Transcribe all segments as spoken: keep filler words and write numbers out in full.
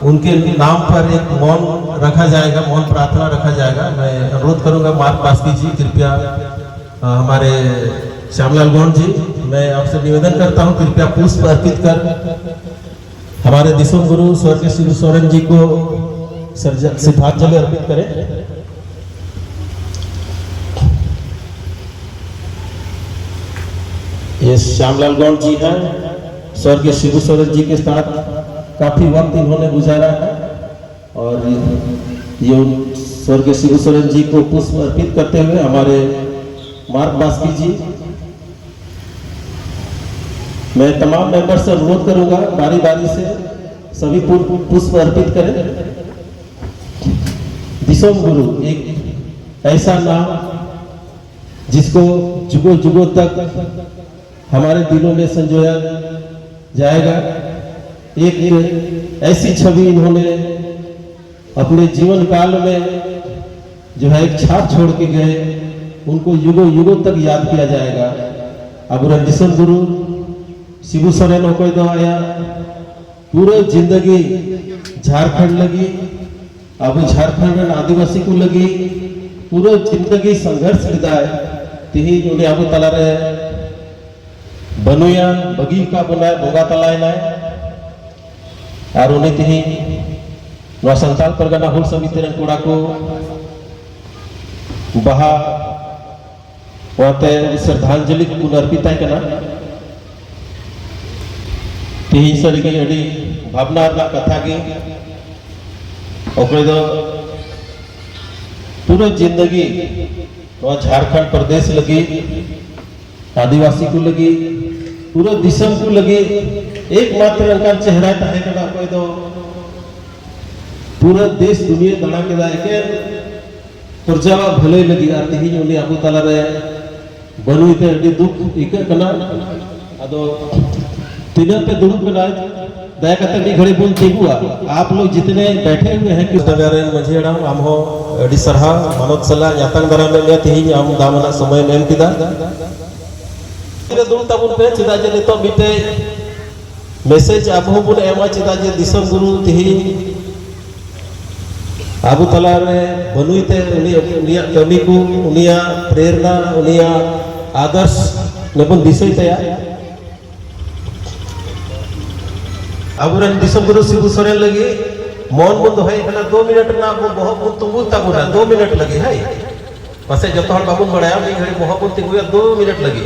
उनके नाम पर एक मौन रखा जाएगा, मौन प्रार्थना रखा जाएगा। मैं अनुरोध करूंगा मार्क बास्की जी, कृपया अ, हमारे श्यामलाल गौंड जी, मैं आपसे निवेदन करता हूं, कृपया पुष्प अर्पित कर हमारे दिसोम गुरु स्वर्गीय शिव सोरेन जी को श्रद्धांजलि अर्पित करें। ये श्यामलाल गौंड जी हैं, स्वर्गीय शिबू सोरेन जी के साथ काफी वक्त इन्होंने गुजारा है। और ये स्वर्गीय शिबू सोरेन जी को पुष्प अर्पित करते हुए हमारे मार्क बास्की जी, मैं तमाम मेंबर से अनुरोध करूंगा, बारी बारी से सभी पुष्प अर्पित करें। दिसोम गुरु एक ऐसा नाम जिसको जुगों जुगों तक हमारे दिलों में संजोया जाएगा। एक ऐसी छवि इन्होंने अपने जीवन काल में जो है एक छाप छोड़ के गए, उनको युगों युगों तक याद किया जाएगा। अब रणजिशन गुरु शिबू सोरेन ᱚᱠᱚᱭ ᱫᱚ ᱟᱭᱟᱜ ᱯᱩᱨᱟᱹ ᱡᱤᱱᱫᱮᱜᱤ ᱡᱷᱟᱲᱠᱷᱚᱸᱰ ᱞᱟᱹᱜᱤᱫ, ᱟᱵᱚ ᱡᱷᱟᱲᱠᱷᱚᱸᱰ ᱨᱮᱱ ᱟᱹᱫᱤᱵᱟᱹᱥᱤ ᱠᱚ ᱞᱟᱹᱜᱤᱫ ᱯᱩᱨᱟᱹ ᱡᱤᱱᱫᱮᱜᱤ ᱥᱚᱝᱜᱷᱚᱨᱥ ᱞᱮᱫᱟᱭ᱾ ᱛᱮᱦᱮᱧ ᱩᱱᱤ ᱟᱵᱚ ᱛᱟᱞᱟᱨᱮ ᱵᱟᱹᱱᱩᱭᱟ, ᱵᱟᱹᱜᱤ ᱟᱠᱟᱫ ᱵᱚᱱᱟᱭ, ᱵᱚᱸᱜᱟ ᱛᱟᱞᱟᱭᱮᱱᱟᱭ᱾ ᱟᱨ ᱩᱱᱤ ᱛᱮᱦᱮᱧ ᱱᱚᱣᱟ ᱥᱟᱱᱛᱟᱲ ᱯᱟᱨᱜᱟᱱᱟ ᱦᱩᱞ ᱥᱚᱢᱤᱛᱤ ᱨᱮᱱ ᱠᱚᱲᱟ ᱠᱚ ᱵᱟᱦᱟ ᱚᱱᱟᱛᱮ ᱩᱱᱤ ᱥᱨᱚᱫᱷᱟᱧᱡᱚᱞᱤ ᱠᱚ ᱟᱨᱯᱤᱛᱟᱭ ᱠᱟᱱᱟ᱾ ᱛᱮᱦᱮᱧ ᱥᱟᱹᱨᱤᱜᱮ ᱟᱹᱰᱤ ᱵᱷᱟᱵᱽᱱᱟ ᱨᱮᱱᱟᱜ ᱠᱟᱛᱷᱟ ᱜᱮ, ᱚᱠᱚᱭ ᱫᱚ ᱯᱩᱨᱟᱹ ᱡᱤᱱᱫᱮᱜᱤ ᱱᱚᱣᱟ ᱡᱷᱟᱲᱠᱷᱚᱸᱰ ᱯᱨᱚᱫᱮᱥ ᱞᱟᱹᱜᱤᱫ, ᱟᱹᱫᱤᱵᱟᱹᱥᱤ ᱠᱚ ᱞᱟᱹᱜᱤᱫ, ᱯᱩᱨᱟᱹ ᱫᱤᱥᱚᱢ ᱠᱚ ᱞᱟᱹᱜᱤᱫ ᱮᱠᱢᱟᱛᱨᱚ ᱚᱱᱠᱟᱱ ᱪᱮᱦᱨᱟᱭ ᱛᱟᱦᱮᱸ ᱠᱟᱱᱟ, ᱚᱠᱚᱭ ᱫᱚ ᱯᱩᱨᱟᱹ ᱫᱮᱥ ᱫᱩᱱᱤᱭᱟᱹ ᱫᱟᱬᱟ ᱠᱮᱫᱟ ᱮᱠᱮᱱ ᱯᱨᱚᱡᱟᱣᱟᱜ ᱵᱷᱟᱹᱞᱟᱹᱭ ᱞᱟᱹᱜᱤᱫ᱾ ᱟᱨ ᱛᱮᱦᱮᱧ ᱩᱱᱤ ᱟᱵᱚ ᱛᱟᱞᱟᱨᱮ ᱵᱟᱹᱱᱩᱭ ᱛᱮ ᱟᱹᱰᱤ ᱫᱩᱠ ᱟᱹᱭᱠᱟᱹᱜ ᱠᱟᱱᱟ᱾ ᱟᱫᱚ ᱛᱤᱱᱟᱹᱜ ᱯᱮ ᱫᱩᱲᱩᱵ ᱠᱟᱱᱟ, ᱫᱟᱭᱟ ᱠᱟᱛᱮ ᱢᱤᱫ ᱜᱷᱟᱹᱲᱤ ᱵᱚᱱ ᱛᱤᱸᱜᱩᱜᱼᱟ᱾ आप लोग जितने बैठे हुए हैं, ᱠᱤᱥᱱᱚᱜᱚᱨ ᱨᱮᱱ ᱢᱟᱹᱡᱷᱤ ᱦᱟᱲᱟᱢ, ᱟᱢ ᱦᱚᱸ ᱟᱹᱰᱤ ᱥᱟᱨᱦᱟᱣ, ᱢᱟᱱᱚᱛ ᱥᱟᱞᱟᱜ ᱧᱟᱛᱟᱝ ᱫᱟᱨᱟᱢ ᱮᱢ ᱢᱮᱭᱟ᱾ ᱛᱮᱦᱮᱧ ᱟᱢ ᱫᱟᱢ ᱟᱱᱟᱜ ᱥᱚᱢᱚᱭᱮᱢ ᱮᱢ ᱠᱮᱫᱟ᱾ ᱫᱩᱲᱩᱵ ᱛᱟᱵᱚᱱ ᱯᱮ, ᱪᱮᱫᱟᱜ ᱡᱮ ᱱᱤᱛᱚᱜ ᱢᱤᱫᱴᱮᱡ ᱢᱮᱥᱮᱡᱽ ᱟᱵᱚ ᱦᱚᱸᱵᱚᱱ ᱮᱢᱟ, ᱪᱮᱫᱟᱜ ᱡᱮ ᱫᱤᱥᱚᱢ ᱜᱩᱨᱩ ᱛᱮᱦᱮᱧ ᱟᱵᱚ ᱛᱟᱞᱟᱨᱮ ᱵᱟᱹᱱᱩᱭ ᱛᱮ, ᱩᱱᱤ, ᱩᱱᱤᱭᱟᱜ ᱠᱟᱹᱢᱤ ᱠᱚ, ᱩᱱᱤᱭᱟᱜ ᱯᱨᱮᱨᱱᱟ, ᱩᱱᱤᱭᱟᱜ ᱟᱫᱚᱨᱥ ᱱᱮᱵᱚᱱ ᱫᱤᱥᱟᱹᱭ ᱛᱟᱭᱟ᱾ ᱟᱵᱚᱨᱮᱱ ᱫᱤᱥᱚᱢ ᱜᱩᱨᱩ ᱥᱤᱵᱩ ᱥᱚᱨᱮᱱ ᱞᱟᱹᱜᱤᱫ ᱢᱚᱱ ᱵᱚᱱ ᱫᱚᱦᱚᱭᱮᱫ ᱠᱟᱱᱟ, ᱫᱩ ᱢᱤᱱᱤᱴ ᱨᱮᱱᱟᱜ ᱵᱚ-, ᱵᱚᱦᱚᱜ ᱵᱚᱱ ᱛᱩᱸᱵᱩ ᱛᱟᱵᱚᱱᱟ, ᱫᱩ ᱢᱤᱱᱤᱴ ᱞᱟᱹᱜᱤᱫ, ᱦᱟᱭ᱾ ᱯᱟᱥᱮᱡ ᱡᱚᱛᱚ ᱦᱚᱲ ᱵᱟᱵᱚᱱ ᱵᱟᱲᱟᱭᱟ, ᱢᱤᱫ ᱜᱷᱟᱹᱲᱤᱡ ᱵᱚᱦᱚᱜ ᱵᱚᱱ ᱛᱤᱸᱜᱩᱭᱟ ᱫᱩ ᱢᱤᱱᱤᱴ ᱞᱟᱹᱜᱤᱫ᱾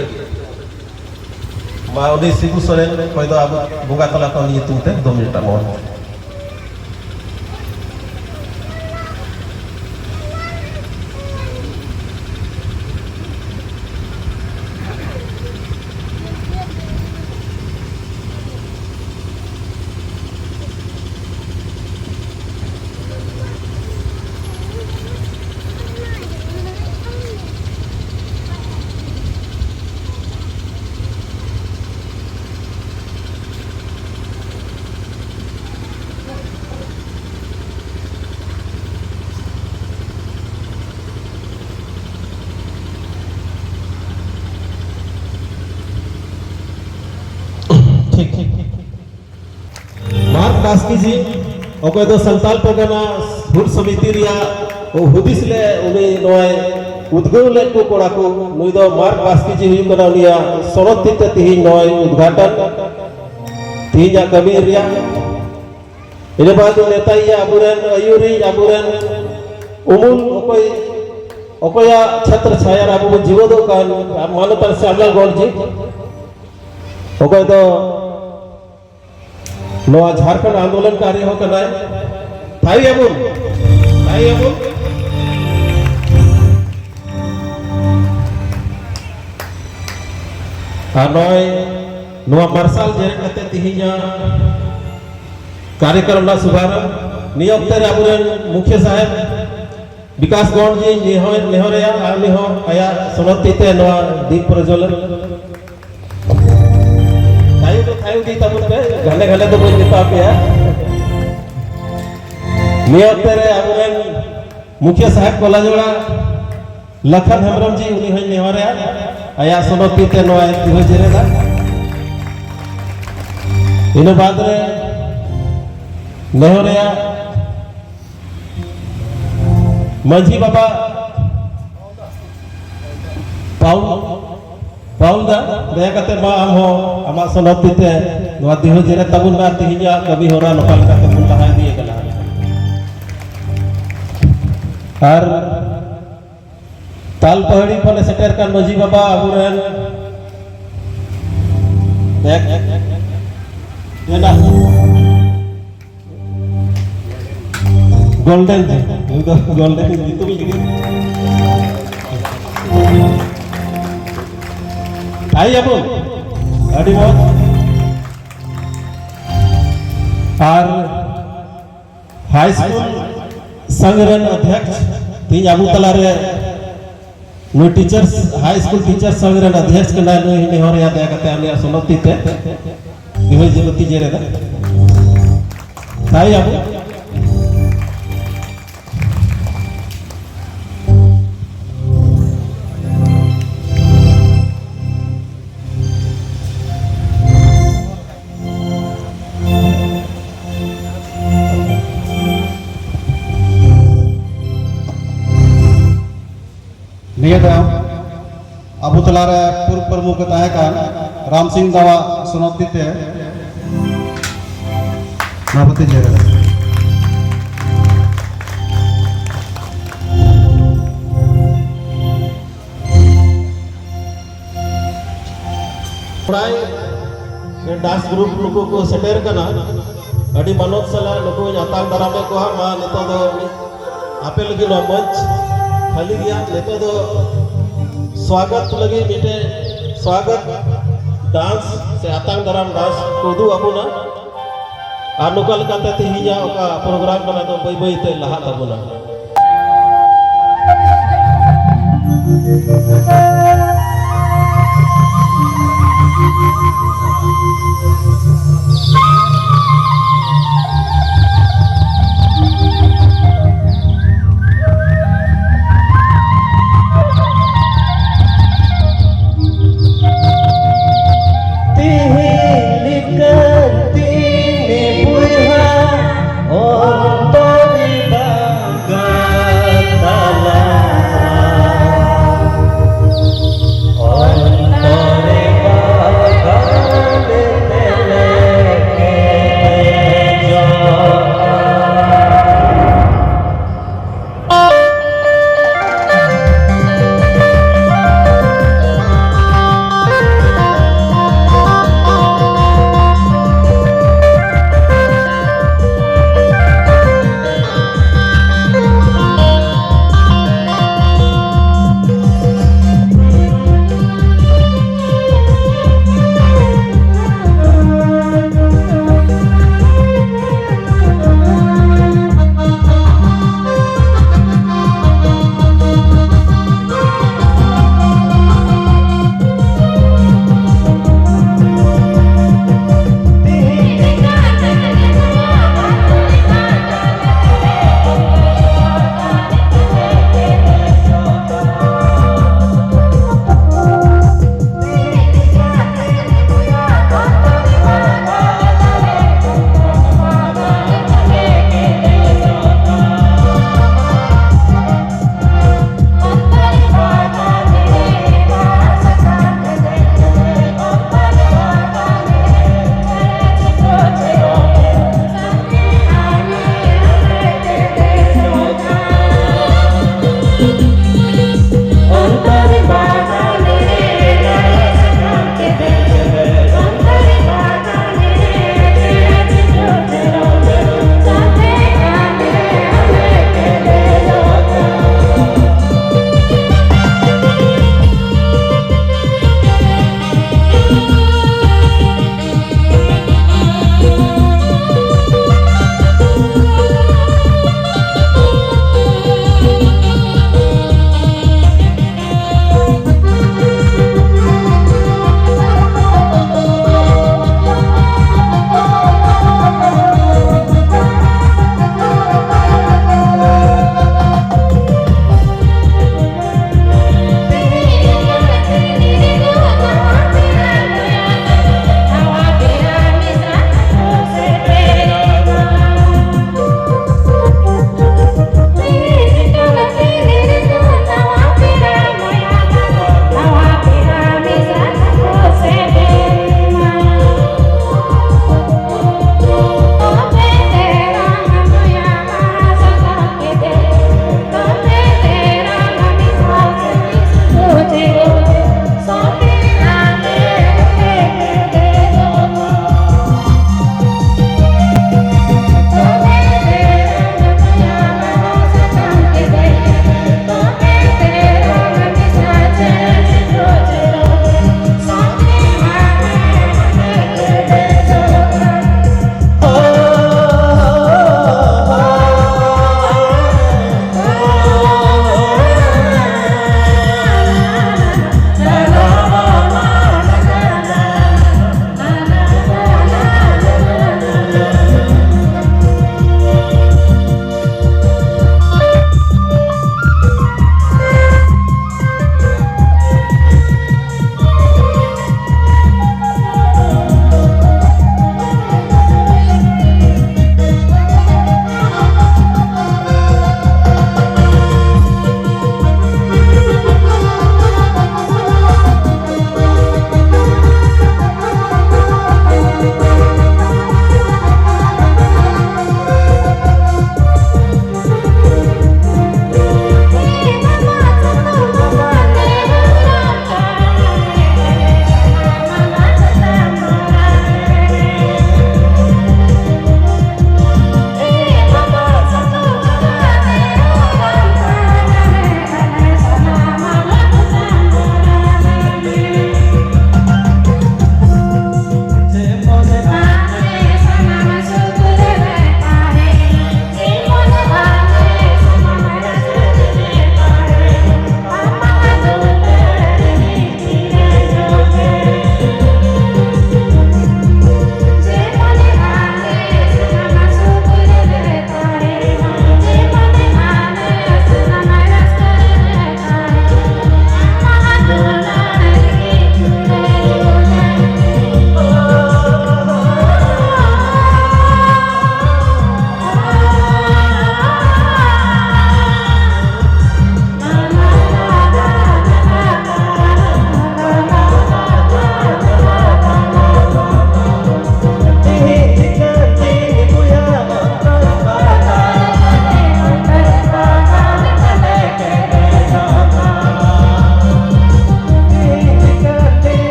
ᱢᱟ, ᱩᱱᱤ ᱥᱤᱵᱩ ᱥᱚᱨᱮᱱ ᱚᱠᱚᱭ ᱫᱚ ᱟᱵᱚ ᱵᱚᱸᱜᱟ ᱛᱟᱞᱟ ᱠᱚ ᱧᱩᱛᱩᱢ ᱛᱮ ᱫᱩ ᱢᱤᱱᱤᱴ ᱟᱵᱚᱱ᱾ ᱴᱷᱤᱠ, ᱴᱷᱤᱠ, ᱴᱷᱤᱠ᱾ ᱢᱟᱨᱠ ᱵᱟᱥᱠᱮ ᱡᱤ, ᱚᱠᱚᱭ ᱫᱚ ᱥᱟᱱᱛᱟᱲ ᱯᱟᱨᱜᱟᱱᱟ ᱦᱩᱞ ᱥᱚᱢᱤᱛᱤ ᱨᱮᱭᱟᱜ ᱦᱩᱫᱤᱥ ᱞᱮ, ᱩᱱᱤ ᱱᱚᱜᱼᱚᱭ ᱩᱫᱽᱜᱟᱹᱣ ᱞᱮᱫ ᱠᱚ ᱠᱚᱲᱟ ᱠᱚ, ᱱᱩᱭ ᱫᱚ ᱢᱟᱨᱠ ᱵᱟᱥᱠᱮ ᱡᱤ ᱦᱩᱭᱩᱜ ᱠᱟᱱᱟ, ᱩᱱᱤᱭᱟᱜ ᱥᱚᱱᱚᱛ ᱛᱤ ᱛᱮ ᱛᱮᱦᱮᱧ ᱱᱚᱜᱼᱚᱭ ᱩᱫᱽᱜᱷᱟᱴᱚᱱ, ᱛᱮᱦᱮᱧᱟᱜ ᱠᱟᱹᱢᱤ ᱨᱮᱭᱟᱜ᱾ ᱤᱱᱟᱹ ᱵᱟᱫ ᱱᱮᱛᱟᱭᱤᱭᱟᱹ ᱟᱵᱚᱨᱮᱱ ᱟᱹᱭᱩᱨᱤᱡ, ᱟᱵᱚᱨᱮᱱ ᱩᱢᱩᱞ ᱚᱠᱚᱭ, ᱚᱠᱚᱭᱟᱜ ᱪᱷᱟᱛᱨᱚ ᱪᱷᱟᱭᱟ ᱨᱮ ᱟᱵᱚ ᱵᱚᱱ ᱡᱤᱣᱮᱫᱚᱜ ᱠᱟᱱ, ᱢᱟᱱᱚᱛᱟᱱ ᱥᱟᱢᱞᱟᱞ ᱜᱚᱰ ᱡᱤ, ᱚᱠᱚᱭ ᱫᱚ ᱱᱚᱣᱟ ᱡᱷᱟᱲᱠᱷᱚᱸᱰ ᱟᱱᱫᱳᱞᱚᱱ ᱠᱟᱨᱤ ᱦᱚᱸ ᱠᱟᱱᱟᱭ᱾ ᱛᱷᱟᱭᱚ ᱟᱵᱚᱱ, ᱛᱷᱟᱭᱚ ᱟᱵᱚᱱ᱾ ᱟᱨ ᱱᱚᱜᱼᱚᱭ ᱱᱚᱣᱟ ᱢᱟᱨᱥᱟᱞ ᱡᱮᱨᱮᱫ ᱠᱟᱛᱮ ᱛᱮᱦᱮᱧᱟᱜ ᱠᱟᱨᱭᱚᱠᱨᱚᱢ ᱨᱮᱱᱟᱜ ᱥᱩᱵᱷᱟᱨᱚᱢᱵᱷ, ᱱᱤᱭᱟᱹ ᱚᱠᱛᱮ ᱨᱮ ᱟᱵᱚᱨᱮᱱ ᱢᱩᱠᱷᱤᱭᱟᱹ ᱥᱟᱦᱮᱵᱽ ᱵᱤᱠᱟᱥ ᱜᱚᱱᱰ ᱡᱤ ᱱᱮᱦᱚᱨ, ᱱᱮᱦᱚᱨᱮᱭᱟ, ᱟᱨ ᱩᱱᱤ ᱦᱚᱸ ᱟᱭᱟᱜ ᱥᱚᱱᱚᱛ ᱛᱤ ᱛᱮ ᱱᱚᱣᱟ ᱫᱤᱯ ᱯᱨᱚᱡᱽᱣᱚᱞᱚᱱ᱾ ᱛᱷᱟᱭᱚ ᱫᱚ ᱛᱷᱟᱭᱚ ᱜᱮ ᱛᱟᱵᱚᱱ ᱯᱮ, ᱜᱷᱟᱱᱮ ᱜᱷᱟᱱᱮ ᱫᱚ ᱵᱟᱹᱧ ᱢᱮᱛᱟ ᱯᱮᱭᱟ᱾ ᱱᱤᱭᱟᱹ ᱚᱠᱛᱮ ᱨᱮ ᱟᱵᱚᱨᱮᱱ ᱢᱩᱠᱷᱤᱭᱟᱹ ᱥᱟᱦᱮᱵᱽ ᱠᱚᱞᱟᱡᱚᱲᱟ ᱞᱟᱠᱷᱟᱱ ᱦᱮᱢᱵᱨᱚᱢ ᱡᱤ, ᱩᱱᱤ ᱦᱚᱸᱧ ᱱᱮᱦᱚᱨᱮᱭᱟ, ᱟᱭᱟᱜ ᱥᱚᱱᱚᱛ ᱛᱤ ᱛᱮ ᱱᱚᱣᱟ ᱫᱤᱣᱟᱹ ᱡᱮᱨᱮᱫᱟ᱾ ᱤᱱᱟᱹ ᱵᱟᱫᱽ ᱨᱮ ᱱᱮᱦᱚᱨ ᱨᱮᱭᱟᱜ ᱢᱟᱹᱡᱷᱤ ᱵᱟᱵᱟ ᱯᱟᱣᱩᱞ, ᱯᱟᱣᱩᱞ ᱫᱟ, ᱫᱟᱭᱟ ᱠᱟᱛᱮ ᱢᱟ ᱟᱢ ᱦᱚᱸ ᱟᱢᱟᱜ ᱥᱚᱱᱚᱛ ᱛᱤ ᱛᱮ ᱱᱚᱣᱟ ᱫᱤᱦᱟᱹ ᱡᱮᱨᱮᱫ ᱛᱟᱵᱚᱱ ᱢᱮ ᱟᱨ ᱛᱮᱦᱮᱧᱟᱜ ᱠᱟᱹᱢᱤ ᱦᱚᱨᱟ ᱱᱚᱝᱠᱟ ᱞᱮᱠᱟᱛᱮ ᱵᱚᱱ ᱞᱟᱦᱟ ᱤᱫᱤᱭᱮ ᱠᱟᱱᱟ᱾ ᱟᱨ ᱛᱟᱞ ᱯᱟᱹᱦᱲᱤ ᱠᱷᱚᱱᱮ ᱥᱮᱴᱮᱨ ᱠᱟᱱ ᱢᱟᱹᱡᱷᱤ ᱵᱟᱵᱟ ᱟᱵᱚᱨᱮᱱ ᱮᱠ, ᱢᱮᱱᱟᱜ ᱜᱳᱞᱰᱮᱱ ᱡᱤ, ᱱᱩᱭ ᱫᱚ ᱜᱳᱞᱰᱮᱱ ᱧᱩᱛᱩᱢ ᱜᱮ᱾ ᱛᱟᱭ ᱟᱵᱚ ᱟᱹᱰᱤ ᱢᱚᱡᱽ᱾ ᱟᱨ ᱦᱟᱭ ᱥᱠᱩᱞ ᱥᱚᱝᱜᱷ ᱨᱮᱱ ᱚᱫᱷᱭᱚᱠᱥ ᱛᱤᱦᱤᱧ ᱟᱵᱚ ᱛᱟᱞᱟᱨᱮ ᱱᱩᱭ ᱴᱤᱪᱟᱨᱥ, ᱦᱟᱭ ᱥᱠᱩᱞ ᱴᱤᱪᱟᱨᱥ ᱥᱚᱝᱜᱷ ᱨᱮᱱ ᱚᱫᱷᱭᱚᱠᱥ ᱠᱟᱱᱟᱭ, ᱱᱩᱭ ᱱᱮᱦᱚᱨ ᱨᱮᱭᱟᱜ ᱫᱟᱭᱟ ᱠᱟᱛᱮ ᱟᱞᱮᱭᱟᱜ ᱥᱚᱱᱚᱛ ᱛᱤ ᱛᱮ ᱱᱩᱭ ᱡᱤᱵᱚᱛᱤ ᱡᱮᱨᱮᱫᱟ᱾ ᱛᱟᱭ ᱟᱵᱚ ᱱᱤᱭᱟᱹ ᱛᱟᱭᱚᱢ ᱟᱵᱚ ᱛᱟᱞᱟᱨᱮ ᱯᱩᱨᱩᱵ ᱯᱨᱚᱢᱩᱠᱷ ᱮ ᱛᱟᱦᱮᱸ ᱠᱟᱱ ᱨᱟᱢ ᱥᱤᱝ ᱫᱟᱣᱟᱜ ᱥᱚᱱᱚᱛ ᱛᱤ ᱛᱮ ᱱᱚᱣᱟ ᱵᱟᱹᱛᱤ ᱡᱮᱨᱮᱫ᱾ ᱯᱨᱟᱭ ᱰᱟᱱᱥ ᱜᱨᱩᱯ ᱱᱩᱠᱩ ᱠᱚ ᱥᱮᱴᱮᱨ ᱠᱟᱱᱟ᱾ ᱟᱹᱰᱤ ᱢᱟᱱᱚᱛ ᱥᱟᱞᱟᱜ ᱱᱩᱠᱩᱧ ᱟᱛᱟᱝ ᱫᱟᱨᱟᱢᱮᱫ ᱠᱚᱣᱟ᱾ ᱢᱟ ᱱᱤᱛᱚᱜ ᱫᱚ ᱟᱯᱮ ᱞᱟᱹᱜᱤᱫ ᱱᱚᱣᱟ ᱢᱚᱧᱪ ᱠᱷᱟᱹᱞᱤ ᱜᱮᱭᱟ᱾ ᱱᱤᱛᱚᱜ ᱫᱚ ᱥᱣᱟᱜᱚᱛ ᱞᱟᱹᱜᱤᱫ ᱢᱤᱫᱴᱮᱡ ᱥᱣᱟᱜᱚᱛ ᱰᱟᱱᱥ ᱥᱮ ᱟᱛᱟᱝ ᱫᱟᱨᱟᱢ ᱰᱟᱱᱥ ᱠᱚ ᱩᱫᱩᱜ ᱟᱵᱚᱱᱟ᱾ ᱟᱨ ᱱᱚᱝᱠᱟ ᱞᱮᱠᱟᱛᱮ ᱛᱮᱦᱮᱧᱟᱜ ᱚᱠᱟ ᱯᱨᱳᱜᱨᱟᱢ ᱠᱟᱱᱟ ᱫᱚ ᱵᱟᱹᱭ ᱵᱟᱹᱭ ᱛᱮ ᱞᱟᱦᱟᱜ ᱛᱟᱵᱚᱱᱟ᱾ ᱛᱮᱦᱮᱧ ᱞᱮᱠᱟᱱ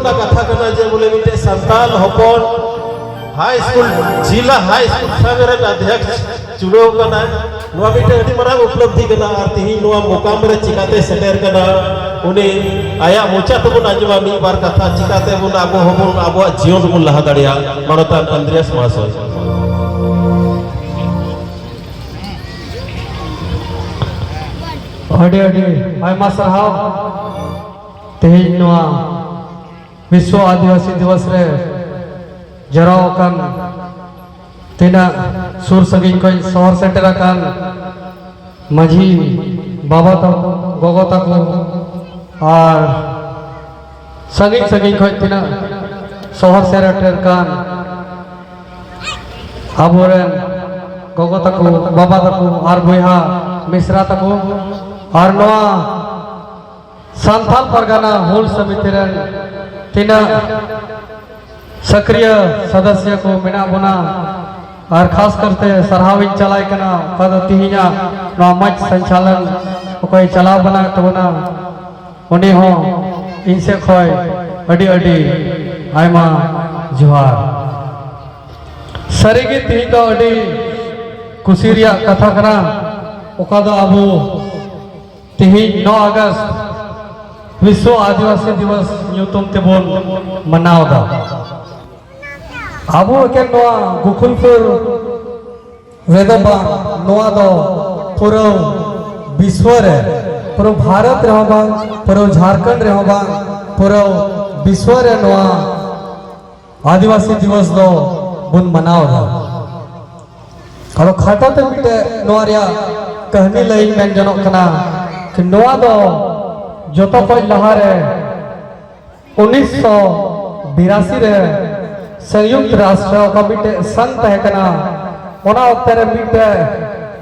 ᱠᱟᱛᱷᱟ ᱠᱟᱱᱟ ᱡᱮ ᱵᱚᱞᱮ ᱢᱤᱫᱴᱮᱡ ᱥᱟᱱᱛᱟᱲ ᱦᱚᱯᱚᱱ ᱦᱟᱭ ᱥᱠᱩᱞ, ᱡᱤᱞᱟ ᱦᱟᱭ ᱥᱠᱩᱞ ᱥᱚᱝᱜᱷ ᱨᱮᱱ ᱚᱫᱷᱭᱚᱠᱥ ᱪᱩᱱᱟᱹᱣ ᱠᱟᱱᱟᱭ᱾ ᱱᱚᱣᱟ ᱢᱤᱫᱴᱮᱡ ᱟᱹᱰᱤ ᱢᱟᱨᱟᱝ ᱩᱯᱞᱚᱵᱽᱫᱷᱤ ᱠᱟᱱᱟ᱾ ᱟᱨ ᱛᱤᱦᱤᱧ ᱱᱚᱣᱟ ᱢᱚᱠᱟᱢ ᱨᱮ ᱪᱤᱠᱟᱛᱮ ᱥᱮᱴᱮᱨ ᱠᱟᱱᱟ, ᱩᱱᱤ ᱟᱭᱟᱜ ᱢᱚᱪᱟ ᱛᱮᱵᱚᱱ ᱟᱸᱡᱚᱢᱟ ᱢᱤᱫ ᱵᱟᱨ ᱠᱟᱛᱷᱟ, ᱪᱤᱠᱟᱛᱮ ᱵᱚᱱ ᱟᱵᱚ ᱦᱚᱸᱵᱚᱱ ᱟᱵᱚᱣᱟᱜ ᱡᱤᱭᱚᱱ ᱨᱮᱵᱚᱱ ᱞᱟᱦᱟ ᱫᱟᱲᱮᱭᱟᱜᱼᱟ᱾ ᱢᱟᱱᱚᱛᱟᱱ ᱟᱱᱫᱨᱮᱭᱟᱥ ᱢᱟᱦᱟᱥᱚᱭ᱾ ᱟᱹᱰᱤ ᱟᱹᱰᱤ ᱟᱭᱢᱟ ᱥᱟᱨᱦᱟᱣ᱾ ᱛᱮᱦᱮᱧ ᱱᱚᱣᱟ ᱵᱤᱥᱣᱚ ᱟᱹᱫᱤᱵᱟᱹᱥᱤ ᱫᱤᱵᱚᱥ ᱨᱮ ᱡᱟᱣᱨᱟ ᱟᱠᱟᱱ, ᱛᱤᱱᱟᱹᱜ ᱥᱩᱨ ᱥᱟᱺᱜᱤᱧ ᱠᱷᱚᱱ ᱥᱚᱦᱚᱨ ᱥᱮᱴᱮᱨ ᱟᱠᱟᱱ ᱢᱟᱹᱡᱷᱤ ᱵᱟᱵᱟ ᱛᱟᱠᱚ, ᱜᱚᱜᱚ ᱛᱟᱠᱚ, ᱟᱨ ᱥᱟᱺᱜᱤᱧ ᱥᱟᱺᱜᱤᱧ ᱠᱷᱚᱱ ᱛᱤᱱᱟᱹᱜ ᱥᱚᱦᱚᱨ ᱥᱮᱴᱮᱨ ᱟᱠᱟᱱ ᱟᱵᱚᱨᱮᱱ ᱜᱚᱜᱚ ᱛᱟᱠᱚ, ᱵᱟᱵᱟ ᱛᱟᱠᱚ, ᱟᱨ ᱵᱚᱭᱦᱟ ᱢᱤᱥᱨᱟ ᱛᱟᱠᱚ, ᱟᱨ ᱱᱚᱣᱟ ᱥᱟᱱᱛᱟᱞ ᱯᱟᱨᱜᱟᱱᱟ ᱦᱩᱞ ᱥᱚᱢᱤᱛᱤ ᱨᱮᱱ ᱛᱤᱱᱟᱹᱜ ᱥᱟᱠᱨᱤᱭᱟᱹ ᱥᱚᱫᱚᱥᱭᱚ ᱠᱚ ᱢᱮᱱᱟᱜ ᱵᱚᱱᱟ, ᱟᱨ ᱠᱷᱟᱥ ᱠᱟᱨᱛᱮ ᱥᱟᱨᱦᱟᱣ ᱤᱧ ᱪᱟᱞᱟᱭ ᱠᱟᱱᱟ, ᱚᱠᱟ ᱫᱚ ᱛᱤᱦᱤᱧᱟᱜ ᱱᱚᱣᱟ ᱢᱚᱧᱪ ᱥᱚᱧᱪᱟᱞᱚᱱ ᱚᱠᱚᱭ ᱪᱟᱞᱟᱣ ᱵᱟᱱᱟ ᱛᱟᱵᱚᱱᱟ, ᱩᱱᱤ ᱦᱚᱸ ᱤᱧ ᱥᱮᱫ ᱠᱷᱚᱱ ᱟᱹᱰᱤ ᱟᱹᱰᱤ ᱟᱭᱢᱟ ᱡᱚᱦᱟᱨ᱾ ᱥᱟᱹᱨᱤᱜᱮ ᱛᱤᱦᱤᱧ ᱫᱚ ᱟᱹᱰᱤ ᱠᱩᱥᱤ ᱨᱮᱭᱟᱜ ᱠᱟᱛᱷᱟ ᱠᱟᱱᱟ, ᱚᱠᱟ ᱫᱚ ᱟᱵᱚ ᱛᱤᱦᱤᱧ ᱱᱚ ᱟᱜᱚᱥᱴ ᱵᱤᱥᱣᱚ ᱟᱹᱫᱤᱵᱟᱹᱥᱤ ᱫᱤᱵᱚᱥ ᱧᱩᱛᱩᱢ ᱛᱮᱵᱚᱱ ᱢᱟᱱᱟᱣ ᱮᱫᱟ᱾ ᱟᱵᱚ ᱮᱠᱮᱱ ᱱᱚᱣᱟ ᱜᱳᱠᱩᱞᱯᱩᱨ ᱨᱮᱫᱚ ᱵᱟᱝ, ᱱᱚᱣᱟ ᱫᱚ ᱯᱩᱨᱟᱹ ᱵᱤᱥᱣᱚ ᱨᱮ, ᱯᱩᱨᱟᱹ ᱵᱷᱟᱨᱚᱛ ᱨᱮᱦᱚᱸ ᱵᱟᱝ, ᱯᱩᱨᱟᱹ ᱡᱷᱟᱲᱠᱷᱚᱸᱰ ᱨᱮᱦᱚᱸ ᱵᱟᱝ, ᱯᱩᱨᱟᱹ ᱵᱤᱥᱣᱚ ᱨᱮ ᱱᱚᱣᱟ ᱟᱹᱫᱤᱵᱟᱹᱥᱤ ᱫᱤᱵᱚᱥ ᱫᱚ ᱵᱚᱱ ᱢᱟᱱᱟᱣ ᱮᱫᱟ᱾ ᱟᱫᱚ ᱠᱷᱟᱴᱚ ᱛᱮ ᱢᱤᱫᱴᱮᱡ ᱱᱚᱣᱟ ᱨᱮᱭᱟᱜ ᱠᱟᱹᱦᱱᱤ ᱞᱟᱹᱭ ᱤᱧ ᱢᱮᱱ ᱡᱚᱱᱚᱜ ᱠᱟᱱᱟ᱾ ᱠᱤ ᱱᱚᱣᱟ ᱫᱚ ᱡᱚᱛᱚ ᱠᱷᱚᱡ ᱞᱟᱦᱟᱨᱮ ᱩᱱᱤᱥᱥᱚ ᱵᱤᱨᱟᱥᱤ ᱨᱮ ᱥᱚᱝᱭᱩᱠᱛ ᱨᱟᱥᱴᱨᱚ ᱚᱠᱟ ᱢᱤᱫᱴᱮᱡ ᱥᱚᱝ ᱛᱟᱦᱮᱸ ᱠᱟᱱᱟ, ᱚᱱᱟ ᱚᱠᱛᱮ ᱨᱮ ᱢᱤᱫᱴᱮᱡ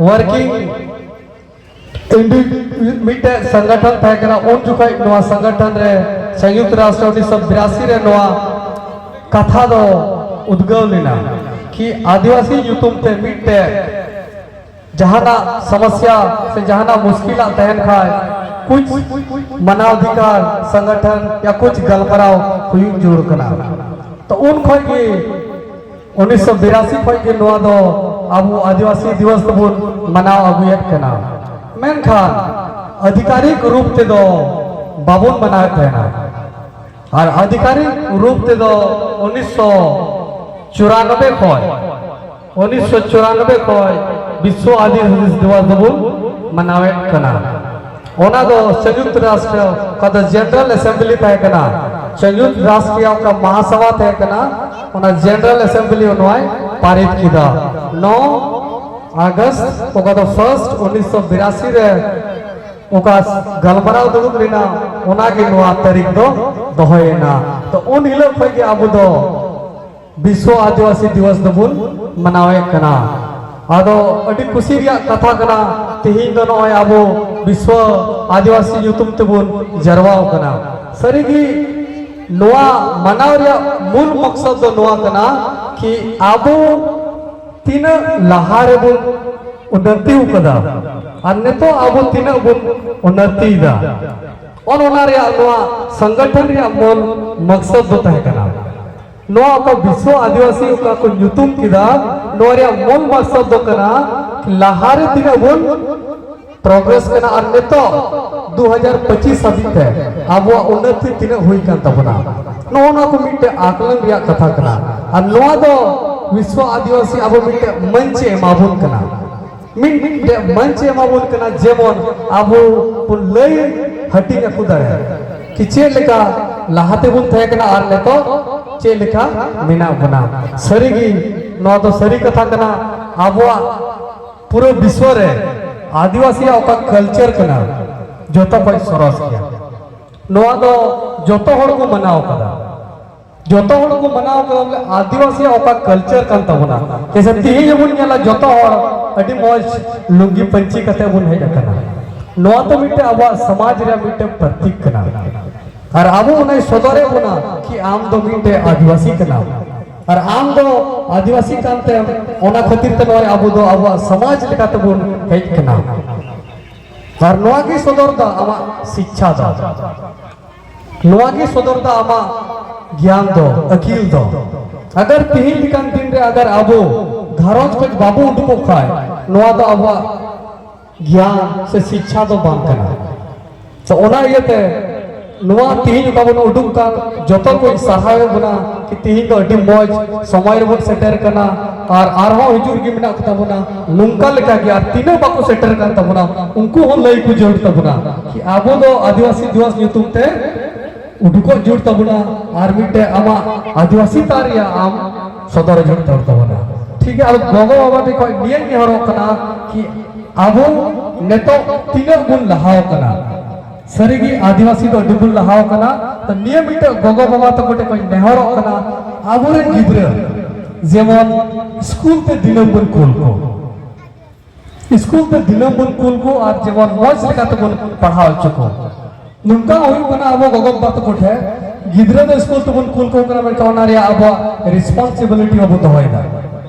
ᱣᱟᱨᱠᱤᱝ ᱤᱱᱰᱤ-, ᱢᱤᱫᱴᱮᱡ ᱥᱚᱝᱜᱚᱴᱷᱚᱱ ᱛᱟᱦᱮᱸ ᱠᱟᱱᱟ᱾ ᱩᱱ ᱡᱚᱠᱷᱚᱡ ᱱᱚᱣᱟ ᱥᱚᱝᱜᱚᱴᱷᱚᱱ ᱨᱮ ᱥᱚᱝᱭᱩᱠᱛ ᱨᱟᱥᱴᱨᱚ ᱩᱱᱤᱥᱥᱚ ᱵᱤᱨᱟᱥᱤ ᱨᱮ ᱱᱚᱣᱟ ᱠᱟᱛᱷᱟ ᱫᱚ ᱩᱫᱽᱜᱟᱹᱣ ᱞᱮᱱᱟ ᱠᱤ ᱟᱹᱫᱤᱵᱟᱹᱥᱤ ᱧᱩᱛᱩᱢ ᱛᱮ ᱢᱤᱫᱴᱮᱡ ᱡᱟᱦᱟᱱᱟᱜ ᱥᱚᱢᱚᱥᱭᱟ ᱥᱮ ᱡᱟᱦᱟᱱᱟᱜ ᱢᱩᱥᱠᱤᱞᱟᱜ ᱛᱟᱦᱮᱱ ᱠᱷᱟᱡ, ᱠᱩᱪ ᱢᱟᱱᱟᱣ ᱚᱫᱷᱤᱠᱟᱨ ᱥᱚᱝᱜᱚᱴᱷᱚᱱ ᱭᱟ ᱠᱩᱪ ᱜᱟᱞᱢᱟᱨᱟᱣ ᱦᱩᱭᱩᱜ ᱡᱟᱹᱨᱩᱲ ᱠᱟᱱᱟ᱾ ᱛᱚ ᱩᱱ ᱠᱷᱚᱱ ᱜᱮ ᱩᱱᱤᱥᱥᱚ ᱵᱤᱨᱟᱥᱤ ᱠᱷᱚᱱ ᱜᱮ ᱱᱚᱣᱟ ᱫᱚ ᱟᱵᱚ ᱟᱹᱫᱤᱵᱟᱹᱥᱤ ᱫᱤᱵᱚᱥ ᱫᱚᱵᱚᱱ ᱢᱟᱱᱟᱣ ᱟᱹᱜᱩᱭᱮᱫ ᱠᱟᱱᱟ, ᱢᱮᱱᱠᱷᱟᱱ ᱟᱹᱫᱷᱤᱠᱟᱨᱤᱠ ᱨᱩᱯ ᱛᱮᱫᱚ ᱵᱟᱵᱚᱱ ᱢᱟᱱᱟᱣᱮᱫ ᱛᱟᱦᱮᱱᱟ᱾ ᱟᱨ ᱟᱹᱫᱷᱤᱠᱟᱨᱤᱠ ᱨᱩᱯ ᱛᱮᱫᱚ ᱩᱱᱤᱥᱥᱚ ᱪᱩᱨᱟᱱᱚᱵᱮ ᱠᱷᱚᱱ ᱩᱱᱤᱥᱥᱚ ᱪᱩᱨᱟᱱᱚᱵᱮ ᱠᱷᱚᱱ ᱵᱤᱥᱥᱚ ᱟᱹᱫᱤᱵᱟᱹᱥᱤ ᱫᱤᱵᱚᱥ ᱫᱚᱵᱚᱱ ᱢᱟᱱᱟᱣᱮᱫ ᱠᱟᱱᱟ᱾ ᱚᱱᱟ ᱫᱚ ᱥᱚᱝᱭᱩᱠᱛ ᱨᱟᱥᱴᱨ, ᱚᱠᱟ ᱫᱚ ᱡᱮᱱᱟᱨᱮᱞ ᱮᱥᱮᱢᱵᱞᱤ ᱛᱟᱦᱮᱸ ᱠᱟᱱᱟ, ᱥᱚᱝᱭᱩᱠᱛ ᱨᱟᱥᱴᱨ ᱨᱮᱭᱟᱜ ᱚᱠᱟ ᱢᱟᱦᱟᱥᱟᱵᱷᱟ ᱛᱟᱦᱮᱸ ᱠᱟᱱᱟ, ᱚᱱᱟ ᱡᱮᱱᱟᱨᱮᱞ ᱮᱥᱮᱢᱵᱞᱤ ᱱᱚᱣᱟᱭ ᱯᱟᱨᱤᱛ ᱠᱮᱫᱟ᱾ ᱱᱚ ᱟᱜᱚᱥᱴ, ᱚᱠᱟ ᱫᱚ ᱯᱷᱟᱨᱥᱴ, ᱩᱱᱤᱥᱥᱚ ᱵᱤᱨᱟᱥᱤ ᱨᱮ ᱚᱠᱟ ᱜᱟᱞᱢᱟᱨᱟᱣ ᱫᱩᱲᱩᱵ ᱞᱮᱱᱟ, ᱚᱱᱟᱜᱮ ᱱᱚᱣᱟ ᱛᱟᱹᱨᱤᱠᱷ ᱫᱚ ᱫᱚᱦᱚᱭᱮᱱᱟ᱾ ᱛᱚ ᱩᱱ ᱦᱤᱞᱳᱜ ᱠᱷᱚᱱ ᱜᱮ ᱟᱵᱚ ᱫᱚ ᱵᱤᱥᱥᱚ ᱟᱹᱫᱤᱵᱟᱹᱥᱤ ᱫᱤᱵᱚᱥ ᱫᱚᱵᱚᱱ ᱢᱟᱱᱟᱣᱮᱫ ᱠᱟᱱᱟ᱾ ᱟᱫᱚ ᱟᱹᱰᱤ ᱠᱩᱥᱤ ᱨᱮᱭᱟᱜ ᱠᱟᱛᱷᱟ ᱠᱟᱱᱟ, ᱛᱮᱦᱮᱧ ᱫᱚ ᱱᱚᱜᱼᱚᱭ ᱟᱵᱚ ᱵᱤᱥᱥᱚ ᱟᱹᱫᱤᱵᱟᱹᱥᱤ ᱧᱩᱛᱩᱢ ᱛᱮᱵᱚᱱ ᱡᱟᱨᱣᱟᱣ ᱠᱟᱱᱟ᱾ ᱥᱟᱹᱨᱤᱜᱮ ᱱᱚᱣᱟ ᱢᱟᱱᱟᱣ ᱨᱮᱭᱟᱜ ᱢᱩᱞ ᱢᱚᱠᱥᱚᱫ ᱫᱚ ᱱᱚᱣᱟ ᱠᱟᱱᱟ ᱠᱤ ᱟᱵᱚ ᱛᱤᱱᱟᱹᱜ ᱞᱟᱦᱟ ᱨᱮᱵᱚᱱ ᱩᱱᱱᱚᱛᱤ ᱟᱠᱟᱫᱟ ᱟᱨ ᱱᱤᱛᱚᱜ ᱟᱵᱚ ᱛᱤᱱᱟᱹᱜ ᱵᱚᱱ ᱩᱱᱱᱚᱛᱤᱭᱮᱫᱟ, ᱚᱱ ᱚᱱᱟ ᱨᱮᱭᱟᱜ ᱱᱚᱣᱟ ᱥᱚᱝᱜᱚᱴᱷᱚᱱ ᱨᱮᱭᱟᱜ ᱢᱩᱞ ᱢᱚᱠᱥᱚᱫ ᱫᱚ ᱛᱟᱦᱮᱸ ᱠᱟᱱᱟ᱾ ᱱᱚᱣᱟ ᱚᱠᱟ ᱵᱤᱥᱥᱚ ᱟᱹᱫᱤᱵᱟᱹᱥᱤ ᱚᱠᱟ ᱠᱚ ᱧᱩᱛᱩᱢ ᱠᱮᱫᱟ, ᱱᱚᱣᱟ ᱨᱮᱭᱟᱜ ᱢᱩᱞ ᱢᱚᱠᱥᱚᱫ ᱫᱚ ᱠᱟᱱᱟ ᱞᱟᱦᱟᱨᱮ ᱛᱤᱱᱟᱹᱜ ᱵᱚᱱ ᱯᱨᱚᱜᱨᱮᱥ ᱠᱟᱱᱟ ᱟᱨ ᱱᱤᱛᱚᱜ ᱫᱩ ᱦᱟᱡᱟᱨ ᱯᱚᱸᱪᱤᱥ ᱦᱟᱹᱵᱤᱡ ᱛᱮ ᱟᱵᱚᱣᱟᱜ ᱩᱱᱱᱚᱛᱤ ᱛᱤᱱᱟᱹᱜ ᱦᱩᱭ ᱠᱟᱱ ᱛᱟᱵᱚᱱᱟ, ᱱᱚᱜᱼᱚ ᱱᱚᱣᱟ ᱠᱚ ᱢᱤᱫᱴᱮᱡ ᱟᱠᱞᱚᱱ ᱨᱮᱭᱟᱜ ᱠᱟᱛᱷᱟ ᱠᱟᱱᱟ᱾ ᱟᱨ ᱱᱚᱣᱟ ᱫᱚ ᱵᱤᱥᱥᱚ ᱟᱹᱫᱤᱵᱟᱹᱥᱤ ᱟᱵᱚ ᱢᱤᱫᱴᱮᱡ ᱢᱚᱧᱪᱮ ᱮᱢᱟᱵᱚᱱ ᱠᱟᱱᱟ, ᱢᱤᱫ ᱢᱤᱫᱴᱮᱡ ᱢᱚᱧᱪᱮ ᱮᱢᱟᱵᱚᱱ ᱠᱟᱱᱟ, ᱡᱮᱢᱚᱱ ᱟᱵᱚ ᱵᱚᱱ ᱞᱟᱹᱭ ᱦᱟᱹᱴᱤᱧ ᱟᱠᱚ ᱫᱟᱲᱮᱭᱟᱜᱼᱟ ᱠᱤ ᱪᱮᱫ ᱞᱮᱠᱟ ᱞᱟᱦᱟ ᱛᱮᱵᱚᱱ ᱛᱟᱦᱮᱸ ᱠᱟᱱᱟ ᱟᱨ ᱱᱤᱛᱚᱜ ᱪᱮᱫ ᱞᱮᱠᱟ ᱢᱮᱱᱟᱜ ᱵᱚᱱᱟ᱾ ᱥᱟᱹᱨᱤᱜᱮ ᱱᱚᱣᱟ ᱫᱚ ᱥᱟᱹᱨᱤ ᱠᱟᱛᱷᱟ ᱠᱟᱱᱟ᱾ ᱟᱵᱚᱣᱟᱜ ᱯᱩᱨᱟᱹ ᱵᱤᱥᱥᱚ ᱨᱮ ᱟᱹᱫᱤᱵᱟᱹᱥᱤᱭᱟᱜ ᱚᱠᱟ ᱠᱟᱞᱪᱟᱨ ᱠᱟᱱᱟ, ᱡᱚᱛᱚ ᱠᱷᱚᱱ ᱥᱚᱨᱚᱥ ᱜᱮᱭᱟ᱾ ᱱᱚᱣᱟ ᱫᱚ ᱡᱚᱛᱚ ᱦᱚᱲ ᱠᱚ ᱢᱟᱱᱟᱣ ᱠᱟᱫᱟ, ᱡᱚᱛᱚ ᱦᱚᱲ ᱠᱚ ᱢᱟᱱᱟᱣ ᱠᱟᱫᱟ᱾ ᱵᱚᱞᱮ ᱟᱹᱫᱤᱵᱟᱹᱥᱤᱭᱟᱜ ᱚᱠᱟ ᱠᱟᱞᱪᱟᱨ ᱠᱟᱱ ᱛᱟᱵᱚᱱᱟ, ᱡᱮᱭᱥᱮ ᱛᱮᱦᱮᱧ ᱦᱚᱸᱵᱚᱱ ᱧᱮᱞᱟ ᱡᱚᱛᱚ ᱦᱚᱲ ᱟᱹᱰᱤ ᱢᱚᱡᱽ ᱞᱩᱝᱜᱤ ᱯᱟᱹᱧᱪᱤ ᱠᱟᱛᱮ ᱵᱚᱱ ᱦᱮᱡ ᱟᱠᱟᱱᱟ᱾ ᱱᱚᱣᱟ ᱫᱚ ᱢᱤᱫᱴᱮᱱ ᱟᱵᱚᱣᱟᱜ ᱥᱚᱢᱟᱡᱽ ᱨᱮᱭᱟᱜ ᱢᱤᱫᱴᱮᱱ ᱯᱨᱚᱛᱤᱠ ᱠᱟᱱᱟ᱾ ᱟᱨ ᱟᱵᱚ ᱚᱱᱟᱭ ᱥᱚᱫᱚᱨᱮᱫ ᱵᱚᱱᱟ ᱠᱤ ᱟᱢ ᱫᱚ ᱢᱤᱫᱴᱮᱡ ᱟᱹᱫᱤᱵᱟᱹᱥᱤ ᱠᱟᱱᱟᱢ, ᱟᱨ ᱟᱢ ᱫᱚ ᱟᱹᱫᱤᱵᱟᱹᱥᱤ ᱠᱟᱱᱛᱮᱢ, ᱚᱱᱟ ᱠᱷᱟᱹᱛᱤᱨ ᱛᱮ ᱱᱚᱜᱼᱚᱭ ᱟᱵᱚ ᱫᱚ ᱟᱵᱚᱣᱟᱜ ᱥᱚᱢᱟᱡᱽ ᱞᱮᱠᱟ ᱛᱮᱵᱚᱱ ᱦᱮᱡ ᱠᱟᱱᱟ᱾ ᱟᱨ ᱱᱚᱣᱟ ᱜᱮ ᱥᱚᱫᱚᱨ ᱫᱟ ᱟᱢᱟᱜ ᱥᱤᱪᱪᱷᱟ ᱫᱚ, ᱱᱚᱣᱟ ᱜᱮ ᱥᱚᱫᱚᱨ ᱫᱟ ᱟᱢᱟᱜ ᱜᱮᱭᱟᱱ ᱫᱚ, ᱟᱹᱠᱤᱞ ᱫᱚ᱾ ᱟᱜᱟᱨ ᱛᱤᱦᱤᱧ ᱞᱮᱠᱟᱱ ᱫᱤᱱ ᱨᱮ ᱟᱜᱟᱨ ᱟᱵᱚ ᱜᱷᱟᱨᱚᱸᱡᱽ ᱠᱷᱚᱱ ᱵᱟᱵᱚ ᱩᱰᱩᱠᱚᱜ ᱠᱷᱟᱱ, ᱱᱚᱣᱟ ᱫᱚ ᱟᱵᱚᱣᱟᱜ ᱜᱮᱭᱟᱱ ᱥᱮ ᱥᱤᱪᱪᱷᱟ ᱫᱚ ᱵᱟᱝ ᱠᱟᱱᱟ᱾ ᱛᱚ ᱚᱱᱟ ᱤᱭᱟᱹᱛᱮ ᱱᱚᱣᱟ ᱛᱤᱦᱤᱧ ᱚᱠᱟ ᱵᱚᱱ ᱩᱰᱩᱠ ᱠᱟᱱ, ᱡᱚᱛᱚ ᱠᱚᱧ ᱥᱟᱨᱦᱟᱣᱮᱫ ᱵᱚᱱᱟ ᱠᱤ ᱛᱤᱦᱤᱧ ᱫᱚ ᱟᱹᱰᱤ ᱢᱚᱡᱽ ᱥᱚᱢᱚᱭ ᱨᱮᱵᱚᱱ ᱥᱮᱴᱮᱨ ᱠᱟᱱᱟ᱾ ᱟᱨ ᱟᱨᱦᱚᱸ ᱦᱤᱡᱩᱜ ᱨᱮᱜᱮ ᱢᱮᱱᱟᱜ ᱠᱚᱛᱟ ᱵᱚᱱᱟ ᱱᱚᱝᱠᱟ ᱞᱮᱠᱟ ᱜᱮ, ᱟᱨ ᱛᱤᱱᱟᱹᱜ ᱵᱟᱠᱚ ᱥᱮᱴᱮᱨ ᱠᱟᱱ ᱛᱟᱵᱚᱱᱟ ᱩᱱᱠᱩ ᱦᱚᱸ ᱞᱟᱹᱭ ᱠᱚ ᱡᱟᱹᱨᱩᱲ ᱛᱟᱵᱚᱱᱟ ᱠᱤ ᱟᱵᱚ ᱫᱚ ᱟᱹᱫᱤᱵᱟᱹᱥᱤ ᱫᱤᱵᱚᱥ ᱧᱩᱛᱩᱢ ᱛᱮ ᱩᱰᱩᱠᱚᱜ ᱡᱟᱹᱨᱩᱲ ᱛᱟᱵᱚᱱᱟ, ᱟᱨ ᱢᱤᱫᱴᱮᱡ ᱟᱢᱟᱜ ᱟᱹᱫᱤᱵᱟᱹᱥᱤ ᱛᱟᱨ ᱨᱮᱭᱟᱜ ᱟᱢ ᱥᱚᱫᱚᱨ ᱡᱟᱹᱨᱩᱲ ᱛᱟᱵᱚᱱᱟ᱾ ᱴᱷᱤᱠ ᱜᱮᱭᱟ, ᱟᱫᱚ ᱜᱚᱜᱚ ᱵᱟᱵᱟ ᱴᱷᱮᱱ ᱠᱷᱚᱱ ᱱᱤᱭᱟᱹᱧ ᱱᱮᱦᱚᱨᱚᱜ ᱠᱟᱱᱟ ᱠᱤ ᱟᱵᱚ ᱱᱤᱛᱚᱜ ᱛᱤᱱᱟᱹᱜ ᱵᱚᱱ ᱞᱟᱦᱟᱣ ᱠᱟᱱᱟ, ᱥᱟᱹᱨᱤᱜᱮ ᱟᱹᱫᱤᱵᱟᱹᱥᱤ ᱫᱚ ᱟᱹᱰᱤ ᱵᱚᱱ ᱞᱟᱦᱟᱣ ᱠᱟᱱᱟ᱾ ᱛᱚ ᱱᱤᱭᱟᱹ ᱢᱤᱫᱴᱮᱡ ᱜᱚᱜᱚ ᱵᱟᱵᱟ ᱛᱟᱠᱚ ᱴᱷᱮᱱ ᱠᱷᱚᱱ ᱱᱮᱦᱚᱨᱚᱜ ᱠᱟᱱᱟ, ᱟᱵᱚᱨᱮᱱ ᱜᱤᱫᱽᱨᱟᱹ ᱡᱮᱢᱚᱱ ᱥᱠᱩᱞ ᱛᱮ ᱫᱤᱱᱟᱹᱢ ᱵᱚᱱ ᱠᱩᱞ ᱠᱚ, ᱥᱠᱩᱞ ᱛᱮ ᱫᱤᱱᱟᱹᱢ ᱵᱚᱱ ᱠᱩᱞ ᱠᱚ, ᱟᱨ ᱡᱮᱢᱚᱱ ᱢᱚᱡᱽ ᱞᱮᱠᱟ ᱛᱮᱵᱚᱱ ᱯᱟᱲᱦᱟᱣ ᱦᱚᱪᱚ ᱠᱚ᱾ ᱱᱚᱝᱠᱟ ᱦᱩᱭᱩᱜ ᱠᱟᱱᱟ ᱟᱵᱚ ᱜᱚᱜᱚ ᱵᱟᱵᱟ ᱛᱟᱠᱚ ᱴᱷᱮᱱ, ᱜᱤᱫᱽᱨᱟᱹ ᱫᱚ ᱥᱠᱩᱞ ᱛᱮᱵᱚᱱ ᱠᱩᱞ ᱠᱚ ᱠᱟᱱᱟ, ᱢᱮᱱᱠᱷᱟᱱ ᱚᱱᱟ ᱨᱮᱭᱟᱜ ᱟᱵᱚᱣᱟᱜ ᱨᱮᱥᱯᱚᱱᱥᱤᱵᱤᱞᱤᱴᱤ ᱵᱟᱵᱚ ᱫᱚᱦᱚᱭᱮᱫᱟ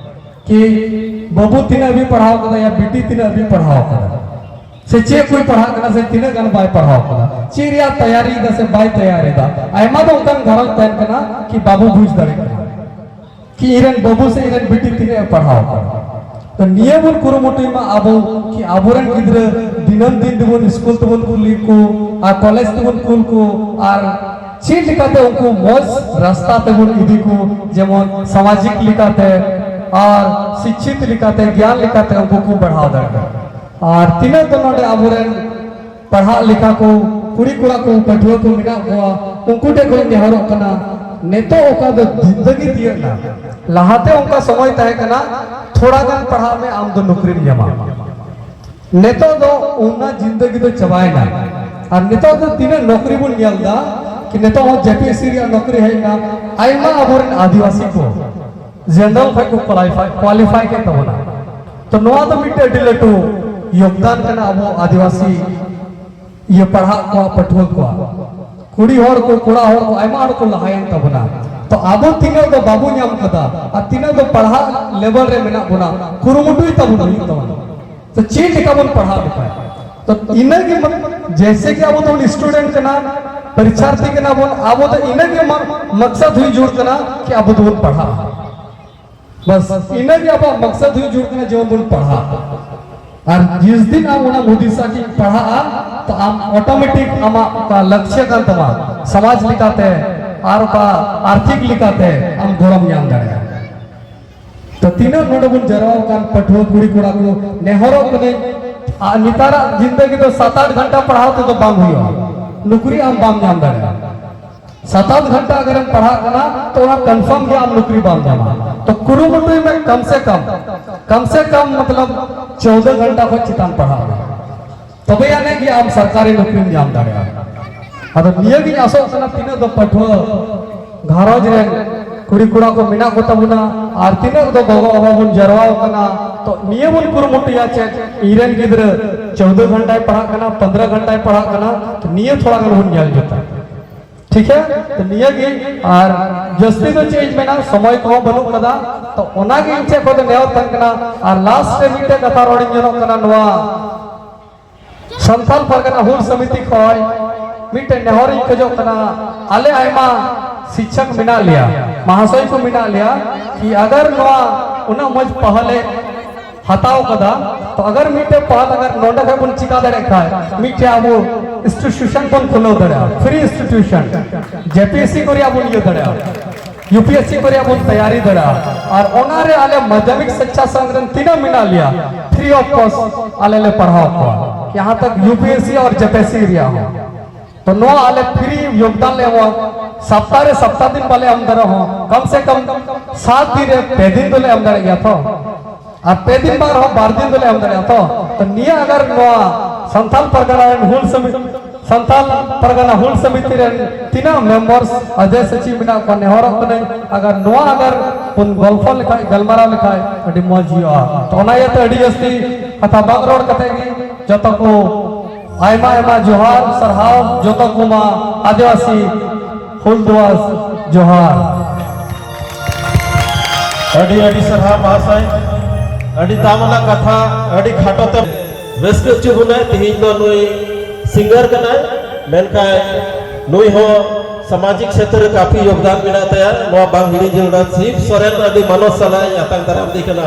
ᱠᱤ ᱵᱟᱹᱵᱩ ᱛᱤᱱᱟᱹᱜ ᱦᱟᱹᱵᱤᱡ ᱯᱟᱲᱦᱟᱣ ᱠᱟᱫᱟ ᱭᱟ ᱵᱤᱴᱤ ᱛᱤᱱᱟᱹᱜ ᱦᱟᱹᱵᱤᱡ ᱯᱟᱲᱦᱟᱣ ᱠᱟᱫᱟ, ᱥᱮ ᱪᱮᱫ ᱠᱚᱭ ᱯᱟᱲᱦᱟᱜ ᱠᱟᱱᱟ ᱥᱮ ᱛᱤᱱᱟᱹᱜ ᱜᱟᱱ ᱵᱟᱭ ᱯᱟᱲᱦᱟᱣ ᱠᱟᱫᱟ, ᱪᱮᱫ ᱨᱮᱭᱟᱜ ᱛᱮᱭᱟᱨᱤ ᱫᱟ ᱥᱮ ᱵᱟᱭ ᱛᱮᱭᱟᱨᱤ ᱫᱟ᱾ ᱟᱭᱢᱟ ᱫᱚ ᱚᱱᱠᱟᱱ ᱜᱷᱟᱨᱚᱸᱡᱽ ᱛᱟᱦᱮᱱ ᱠᱟᱱᱟ ᱠᱤ ᱵᱟᱵᱚ ᱵᱩᱡᱽ ᱫᱟᱲᱮᱭᱟᱜ ᱠᱟᱱᱟ ᱠᱤ ᱤᱧ ᱨᱮᱱ ᱵᱟᱹᱵᱩ ᱥᱮ ᱤᱧ ᱨᱮᱱ ᱵᱤᱴᱤ ᱛᱤᱱᱟᱹᱜ ᱮ ᱯᱟᱲᱦᱟᱣ ᱠᱟᱱᱟ᱾ ᱛᱚ ᱱᱤᱭᱟᱹ ᱵᱚᱱ ᱠᱩᱨᱩᱢᱩᱴᱩᱭ ᱢᱟ ᱟᱵᱚ ᱠᱤ ᱟᱵᱚᱨᱮᱱ ᱜᱤᱫᱽᱨᱟᱹ ᱫᱤᱱᱟᱹᱢ ᱫᱤᱱ ᱛᱮᱵᱚᱱ ᱥᱠᱩᱞ ᱛᱮᱵᱚᱱ ᱠᱩᱞ ᱠᱚ ᱟᱨ ᱠᱚᱞᱮᱡᱽ ᱛᱮᱵᱚᱱ ᱠᱩᱞ ᱠᱚ, ᱟᱨ ᱪᱮᱫ ᱞᱮᱠᱟᱛᱮ ᱩᱱᱠᱩ ᱢᱚᱡᱽ ᱨᱟᱥᱛᱟ ᱛᱮᱵᱚᱱ ᱤᱫᱤ ᱠᱚ, ᱡᱮᱢᱚᱱ ᱥᱟᱢᱟᱡᱤᱠ ᱞᱮᱠᱟᱛᱮ ᱟᱨ ᱥᱤᱪᱪᱷᱤᱛ ᱞᱮᱠᱟᱛᱮ, ᱜᱮᱭᱟᱱ ᱞᱮᱠᱟᱛᱮ ᱩᱱᱠᱩ ᱠᱚ ᱵᱟᱲᱦᱟᱣ ᱫᱟᱲᱮᱭᱟᱜᱼᱟ᱾ ᱟᱨ ᱛᱤᱱᱟᱹᱜ ᱫᱚ ᱱᱚᱰᱮ ᱟᱵᱚᱨᱮᱱ ᱯᱟᱲᱦᱟᱜ ᱞᱮᱠᱟ ᱠᱚ ᱠᱩᱲᱤ ᱠᱚᱲᱟ ᱠᱚ ᱯᱟᱹᱴᱷᱩᱣᱟᱹ ᱠᱚ ᱢᱮᱱᱟᱜ ᱠᱚᱣᱟ, ᱩᱱᱠᱩ ᱴᱷᱮᱱ ᱠᱷᱚᱱ ᱱᱮᱦᱚᱨᱚᱜ ᱠᱟᱱᱟ, ᱱᱤᱛᱚᱜ ᱚᱠᱟ ᱫᱚ ᱡᱤᱱᱫᱟᱹᱜᱤ ᱛᱤᱭᱟᱹᱜ ᱮᱱᱟ, ᱞᱟᱦᱟᱛᱮ ᱚᱱᱠᱟ ᱥᱚᱢᱚᱭ ᱛᱟᱦᱮᱸ ᱠᱟᱱᱟ, ᱛᱷᱚᱲᱟ ᱜᱟᱱ ᱯᱟᱲᱦᱟᱜ ᱢᱮ, ᱟᱢ ᱫᱚ ᱱᱚᱠᱨᱤᱢ ᱧᱟᱢᱟ᱾ ᱱᱤᱛᱚᱜ ᱫᱚ ᱚᱱᱟ ᱡᱤᱱᱫᱟᱹᱜᱤ ᱫᱚ ᱪᱟᱵᱟᱭᱮᱱᱟ᱾ ᱟᱨ ᱱᱤᱛᱚᱜ ᱫᱚ ᱛᱤᱱᱟᱹᱜ ᱱᱚᱠᱨᱤ ᱵᱚᱱ ᱧᱮᱞ ᱮᱫᱟ, ᱠᱤ ᱱᱤᱛᱚᱜ ᱦᱚᱸ ᱡᱮᱯᱤᱮᱥᱥᱤ ᱨᱮᱭᱟᱜ ᱱᱚᱠᱨᱤ ᱦᱮᱡ ᱮᱱᱟ, ᱟᱭᱢᱟ ᱟᱵᱚᱨᱮᱱ ᱟᱹᱫᱤᱵᱟᱹᱥᱤ ᱠᱚ ᱡᱮᱱᱟᱨᱮᱞ ᱠᱷᱚᱱ ᱠᱚ ᱠᱣᱟᱞᱤᱯᱷᱟᱭ, ᱠᱣᱟᱞᱤᱯᱷᱟᱭ ᱠᱮᱫ ᱛᱟᱵᱚᱱᱟ᱾ ᱛᱚ ᱱᱚᱣᱟ ᱫᱚ ᱢᱤᱫᱴᱮᱱ ᱟᱹᱰᱤ ᱞᱟᱹᱴᱩ ᱭᱳᱜᱽᱫᱟᱱ ᱠᱟᱱᱟ ᱟᱵᱚ ᱟᱹᱫᱤᱵᱟᱹᱥᱤ ᱤᱭᱟᱹ ᱯᱟᱲᱦᱟᱜ ᱠᱚᱣᱟ, ᱯᱟᱹᱴᱷᱩᱣᱟᱹ ᱠᱚᱣᱟ, ᱠᱩᱲᱤ ᱦᱚᱲ ᱠᱚ, ᱠᱚᱲᱟ ᱦᱚᱲ ᱠᱚ, ᱟᱭᱢᱟ ᱦᱚᱲ ᱠᱚ ᱞᱟᱦᱟᱭᱮᱱ ᱛᱟᱵᱚᱱᱟ᱾ ᱛᱚ ᱟᱵᱚ ᱛᱤᱱᱟᱹᱜ ᱫᱚ ᱵᱟᱵᱚ ᱧᱟᱢ ᱠᱟᱫᱟ ᱟᱨ ᱛᱤᱱᱟᱹᱜ ᱫᱚ ᱯᱟᱲᱦᱟᱜ ᱞᱮᱵᱮᱞ ᱨᱮ ᱢᱮᱱᱟᱜ ᱵᱚᱱᱟ, ᱠᱩᱨᱩᱢᱩᱴᱩᱭ ᱛᱟᱵᱚᱱ ᱦᱩᱭᱩᱜ ᱛᱟᱵᱚᱱᱟ᱾ ᱛᱚ ᱪᱮᱫ ᱞᱮᱠᱟ ᱵᱚᱱ ᱯᱟᱲᱦᱟᱣ ᱞᱮᱠᱷᱟᱱ ᱛᱚ ᱤᱱᱟᱹᱜᱮ ᱢᱟ-, ᱡᱮᱭᱥᱮ ᱠᱤ ᱟᱵᱚ ᱫᱚᱵᱚᱱ ᱥᱴᱩᱰᱮᱱᱴ ᱠᱟᱱᱟ, ᱯᱚᱨᱤᱪᱷᱟᱨᱛᱷᱤ ᱠᱟᱱᱟ ᱵᱚᱱ, ᱟᱵᱚ ᱫᱚ ᱤᱱᱟᱹᱜᱮ ᱢᱟ-, ᱢᱚᱠᱥᱚᱫ ᱦᱩᱭ ᱡᱩᱲ ᱠᱟᱱᱟ ᱠᱤ ᱟᱵᱚ ᱫᱚᱵᱚᱱ ᱯᱟᱲᱦᱟᱜᱼᱟ᱾ ᱵᱟᱥ ᱤᱱᱟᱹᱜᱮ ᱟᱵᱚᱣᱟᱜ ᱢᱚᱠᱥᱚᱫ ᱦᱩᱭ ᱡᱩᱲ ᱠᱟᱱᱟ, ᱡᱮᱢᱚᱱ ᱵᱚᱱ ᱯᱟᱲᱦᱟᱜ᱾ ᱟᱨ ᱡᱤᱥ ᱫᱤᱱ ᱟᱢ ᱚᱱᱟ ᱦᱩᱫᱤᱥᱟ ᱠᱤ ᱯᱟᱲᱦᱟᱜᱼᱟ, ᱛᱚ ᱟᱢ ᱚᱴᱳᱢᱮᱴᱤᱠ ᱟᱢᱟᱜ ᱚᱠᱟ ᱞᱟᱠᱥᱭᱚ ᱠᱟᱱ ᱛᱟᱢᱟ, ᱥᱚᱢᱟᱡᱽ ᱞᱮᱠᱟᱛᱮ ᱟᱨ ᱚᱠᱟ ᱟᱨᱛᱷᱤᱠ ᱞᱮᱠᱟᱛᱮ ᱟᱢ ᱜᱚᱲᱚᱢ ᱧᱟᱢ ᱫᱟᱲᱮᱭᱟᱜᱼᱟ᱾ ᱛᱚ ᱛᱤᱱᱟᱹᱜ ᱱᱚᱰᱮ ᱵᱚᱱ ᱡᱟᱨᱣᱟ ᱟᱠᱟᱱ ᱯᱟᱹᱴᱷᱩᱣᱟᱹ ᱠᱩᱲᱤ ᱠᱚᱲᱟ ᱠᱚ, ᱱᱮᱦᱚᱨᱚᱜ ᱠᱟᱹᱱᱟᱹᱧ, ᱟᱨ ᱱᱮᱛᱟᱨᱟᱜ ᱡᱤᱱᱫᱮᱜᱤ ᱫᱚ ᱥᱟᱛ ᱟᱴ ᱜᱷᱚᱱᱴᱟ ᱯᱟᱲᱦᱟᱣ ᱛᱮᱫᱚ ᱵᱟᱝ ᱦᱩᱭᱩᱜᱼᱟ, ᱱᱩᱠᱨᱤ ᱟᱢ ᱵᱟᱢ ᱧᱟᱢ ᱫᱟᱲᱮᱭᱟᱜᱼᱟ᱾ ᱥᱟᱛ ᱟᱴ ᱜᱷᱚᱱᱴᱟ ᱟᱜᱟᱨᱮᱢ ᱯᱟᱲᱦᱟᱜ ᱠᱟᱱᱟ ᱛᱚ ᱚᱱᱟ ᱠᱚᱱᱯᱷᱟᱨᱢ ᱜᱮ ᱟᱢ ᱱᱩᱠᱨᱤ ᱵᱟᱢ ᱧᱟᱢᱟ᱾ ᱛᱚ ᱠᱩᱨᱩᱢᱩᱴᱩᱭ ᱢᱮ, ᱠᱚᱢ ᱥᱮ ᱠᱚᱢ, ᱠᱚᱢ ᱥᱮ ᱠᱚᱢ ᱢᱚᱛᱞᱚᱵ ᱪᱳᱫᱚ ᱜᱷᱚᱱᱴᱟ ᱠᱷᱚᱱ ᱪᱮᱛᱟᱱ ᱯᱟᱲᱦᱟᱜ ᱢᱮ, ᱛᱚᱵᱮ ᱟᱹᱱᱤᱡ ᱜᱮ ᱟᱢ ᱥᱚᱨᱠᱟᱨᱤ ᱱᱩᱠᱨᱤᱢ ᱧᱟᱢ ᱫᱟᱲᱮᱭᱟᱜᱼᱟ᱾ ᱟᱫᱚ ᱱᱤᱭᱟᱹ ᱜᱤᱧ ᱟᱥᱚᱜ ᱠᱟᱱᱟ, ᱛᱤᱱᱟᱹᱜ ᱫᱚ ᱯᱟᱹᱴᱷᱩᱣᱟᱹ ᱜᱷᱟᱨᱚᱸᱡᱽ ᱨᱮᱱ ᱠᱩᱲᱤ ᱠᱚᱲᱟ ᱠᱚ ᱢᱮᱱᱟᱜ ᱠᱚ ᱛᱟᱵᱚᱱᱟ ᱟᱨ ᱛᱤᱱᱟᱹᱜ ᱫᱚ ᱜᱚᱜᱚ ᱵᱟᱵᱟ ᱵᱚᱱ ᱡᱟᱨᱣᱟ ᱟᱠᱟᱱᱟ, ᱛᱚ ᱱᱤᱭᱟᱹ ᱵᱚᱱ ᱠᱩᱨᱩᱢᱩᱴᱩᱭᱟ ᱪᱮᱫ ᱤᱧ ᱨᱮᱱ ᱜᱤᱫᱽᱨᱟᱹ ᱪᱳᱫᱚ ᱜᱷᱚᱱᱴᱟᱭ ᱯᱟᱲᱦᱟᱜ ᱠᱟᱱᱟ, ᱯᱚᱱᱫᱽᱨᱚ ᱜᱷᱚᱱᱴᱟᱭ ᱯᱟᱲᱦᱟᱜ ᱠᱟᱱᱟ, ᱛᱚ ᱱᱤᱭᱟᱹ ᱛᱷᱚᱲᱟ ᱜᱟᱱ ᱵᱚᱱ ᱧᱮᱞ ᱡᱩᱛᱟ᱾ ᱴᱷᱤᱠ ᱦᱮ? ᱛᱚ ᱱᱤᱭᱟᱹ ᱜᱮ, ᱟᱨ ᱡᱟᱹᱥᱛᱤ ᱫᱚ ᱪᱮᱫ ᱤᱧ ᱢᱮᱱᱟ, ᱥᱚᱢᱚᱭ ᱠᱚᱦᱚᱸ ᱵᱟᱹᱱᱩᱜ ᱠᱟᱫᱟ᱾ ᱛᱚ ᱚᱱᱟ ᱜᱮ ᱤᱧ ᱪᱮᱫ ᱠᱚᱫᱚ ᱱᱮᱦᱚᱨ ᱛᱟᱦᱮᱸ ᱠᱟᱱᱟ᱾ ᱟᱨ ᱞᱟᱥᱴ ᱨᱮ ᱢᱤᱫᱴᱮᱡ ᱠᱟᱛᱷᱟ ᱨᱚᱲᱤᱧ ᱧᱮᱞᱚᱜ ᱠᱟᱱᱟ, ᱱᱚᱣᱟ ᱥᱟᱱᱛᱟᱞ ᱯᱟᱨᱜᱟᱱᱟ ᱦᱩᱞ ᱥᱚᱢᱤᱛᱤ ᱠᱷᱚᱱ ᱢᱤᱫᱴᱮᱡ ᱱᱮᱦᱚᱨᱤᱧ ᱠᱷᱚᱡᱚᱜ ᱠᱟᱱᱟ᱾ ᱟᱞᱮ ᱟᱭᱢᱟ ᱥᱤᱠᱪᱷᱚᱠ ᱢᱮᱱᱟᱜ ᱞᱮᱭᱟ, ᱢᱟᱦᱟᱥᱚᱭ ᱠᱚ ᱢᱮᱱᱟᱜ ᱞᱮᱭᱟ, ᱠᱤ ᱟᱜᱟᱨ ᱱᱚᱣᱟ ᱩᱱᱟᱹᱜ ᱢᱚᱡᱽ ᱯᱟᱦᱟᱞᱮ ᱦᱟᱛᱟᱣ ᱠᱟᱫᱟ, ᱛᱚ ᱟᱜᱟᱨ ᱢᱤᱫᱴᱮᱡ ᱯᱟᱦᱟᱞ ᱟᱜᱟᱨ ᱱᱚᱰᱮ ᱠᱷᱚᱡ ᱵᱚᱱ ᱪᱤᱠᱟ ᱫᱟᱲᱮᱭᱟᱜ ᱠᱷᱟᱡ, ᱢᱤᱫᱴᱮᱡ ᱟᱵᱚ ᱤᱱᱥᱴᱤᱴᱤᱭᱩᱥᱚᱱ ᱵᱚᱱ ᱠᱷᱩᱞᱟᱹᱣ ᱫᱟᱲᱮᱭᱟᱜᱼᱟ, ᱯᱷᱨᱤ ᱤᱱᱥᱴᱤᱴᱤᱭᱩᱥᱚᱱ, ᱡᱮᱯᱤᱮᱥᱥᱤ ᱠᱚ ᱨᱮᱭᱟᱜ ᱵᱚᱱ ᱤᱭᱟᱹ ᱫᱟᱲᱮᱭᱟᱜᱼᱟ, ᱭᱩᱯᱤᱮᱥᱥᱤ ᱠᱚ ᱨᱮᱭᱟᱜ ᱵᱚᱱ ᱛᱮᱭᱟᱨᱤ ᱫᱟᱲᱮᱭᱟᱜᱼᱟ᱾ ᱟᱨ ᱚᱱᱟ ᱨᱮ ᱟᱞᱮ ᱢᱟᱫᱷᱭᱚᱢᱤᱠ ᱥᱤᱠᱪᱷᱟ ᱥᱚᱝᱜᱷ ᱨᱮᱱ ᱛᱤᱱᱟᱹᱜ ᱢᱮᱱᱟᱜ ᱞᱮᱭᱟ, ᱯᱷᱨᱤ ᱚᱯᱷ ᱠᱚᱥᱴ ᱟᱞᱮ ᱞᱮ ᱯᱟᱲᱦᱟᱣ ᱠᱚᱣᱟ, ᱡᱟᱦᱟᱸ ᱛᱟᱠ ᱭᱩᱯᱤᱮᱥᱥᱤ ᱟᱨ ᱡᱮᱯᱤᱮᱥᱥᱤ ᱨᱮᱭᱟᱜ ᱦᱚᱸ᱾ ᱛᱚ ᱱᱚᱣᱟ ᱟᱞᱮ ᱯᱷᱨᱤ ᱭᱳᱜᱽᱫᱟᱱ ᱞᱮ ᱮᱢᱟ᱾ ᱥᱟᱯᱛᱟ ᱨᱮ ᱥᱟᱯᱛᱟ ᱫᱤᱱ ᱵᱟᱞᱮ ᱮᱢ ᱫᱟᱲᱮ ᱦᱚᱸ, ᱠᱚᱢ ᱥᱮ ᱠᱚᱢ ᱥᱟᱛ ᱫᱤᱱ ᱨᱮ ᱯᱮ ᱫᱤᱱ ᱫᱚᱞᱮ ᱮᱢ ᱫᱟᱲᱮᱭᱟᱜ ᱜᱮᱭᱟ ᱛᱚ᱾ ᱟᱨ ᱯᱮ ᱫᱤᱱ ᱵᱟᱝ ᱨᱮᱦᱚᱸ ᱵᱟᱨ ᱫᱤᱱ ᱫᱚᱞᱮ ᱮᱢ ᱫᱟᱲᱮᱭᱟᱜᱼᱟ ᱛᱚ᱾ ᱛᱚ ᱱᱤᱭᱟᱹ ᱟᱜᱟᱨ ᱱᱚᱣᱟ ᱥᱟᱱᱛᱟᱞ ᱯᱟᱨᱜᱟᱱᱟ ᱨᱮᱱ ᱦᱩᱞ ᱥᱚᱢᱤ-, ᱥᱟᱱᱛᱟᱞ ᱯᱟᱨᱜᱟᱱᱟ ᱦᱩᱞ ᱥᱚᱢᱤᱛᱤ ᱨᱮᱱ ᱛᱤᱱᱟᱹᱜ ᱢᱮᱢᱵᱟᱨᱥ ᱟᱫᱮ ᱥᱚᱪᱤᱵᱽ ᱢᱮᱱᱟᱜ ᱠᱚᱣᱟ, ᱱᱮᱦᱚᱨᱚᱜ ᱠᱟᱹᱱᱟᱹᱧ, ᱟᱜᱟᱨ ᱱᱚᱣᱟ ᱟᱜᱟᱨ ᱵᱚᱱ ᱜᱚᱞᱯᱷᱚ ᱞᱮᱠᱷᱟᱡ, ᱜᱟᱞᱢᱟᱨᱟᱣ ᱞᱮᱠᱷᱟᱡ ᱟᱹᱰᱤ ᱢᱚᱡᱽ ᱦᱩᱭᱩᱜᱼᱟ᱾ ᱛᱚ ᱚᱱᱟ ᱤᱭᱟᱹᱛᱮ ᱟᱹᱰᱤ ᱡᱟᱹᱥᱛᱤ ᱠᱟᱛᱷᱟ ᱵᱟᱝ ᱨᱚᱲ ᱠᱟᱛᱮ ᱜᱮ ᱡᱚᱛᱚ ᱠᱚ ᱟᱭᱢᱟ ᱟᱭᱢᱟ ᱡᱚᱦᱟᱨ, ᱥᱟᱨᱦᱟᱣ ᱡᱚᱛᱚ ᱠᱚᱢᱟ ᱟᱹᱫᱤᱵᱟᱹᱥᱤ ᱦᱩᱞ ᱫᱤᱵᱚᱥ ᱡᱚᱦᱟᱨ᱾ ᱟᱹᱰᱤ ᱟᱹᱰᱤ ᱥᱟᱨᱦᱟᱣ ᱢᱟᱦᱟᱥᱚᱭ, ᱟᱹᱰᱤ ᱫᱟᱢ ᱟᱱᱟᱜ ᱠᱟᱛᱷᱟ, ᱟᱹᱰᱤ ᱠᱷᱟᱴᱚ ᱛᱮ᱾ ᱨᱟᱹᱥᱠᱟᱹ ᱦᱚᱪᱚ ᱵᱚᱱᱟᱭ᱾ ᱛᱮᱦᱮᱧ ᱫᱚ ᱱᱩᱭ ᱥᱤᱝᱜᱟᱨ ᱠᱟᱱᱟᱭ, ᱢᱮᱱᱠᱷᱟᱱ ᱱᱩᱭ ᱦᱚᱸ ᱥᱟᱢᱟᱡᱤᱠ ᱠᱷᱮᱛᱨᱮ ᱨᱮ ᱠᱟᱯᱷᱤ ᱭᱳᱜᱽᱫᱟᱱ ᱢᱮᱱᱟᱜ ᱛᱟᱭᱟ, ᱱᱚᱣᱟ ᱵᱟᱝ ᱦᱤᱲᱤᱧ ᱡᱟᱹᱨᱩᱲᱟ᱾ ᱥᱤᱵ ᱥᱚᱨᱮᱱ ᱟᱹᱰᱤ ᱢᱟᱱᱚᱛ ᱥᱟᱞᱟᱜ ᱤᱧ ᱟᱛᱟᱝ ᱫᱟᱨᱟᱢ ᱫᱮ ᱠᱟᱱᱟ᱾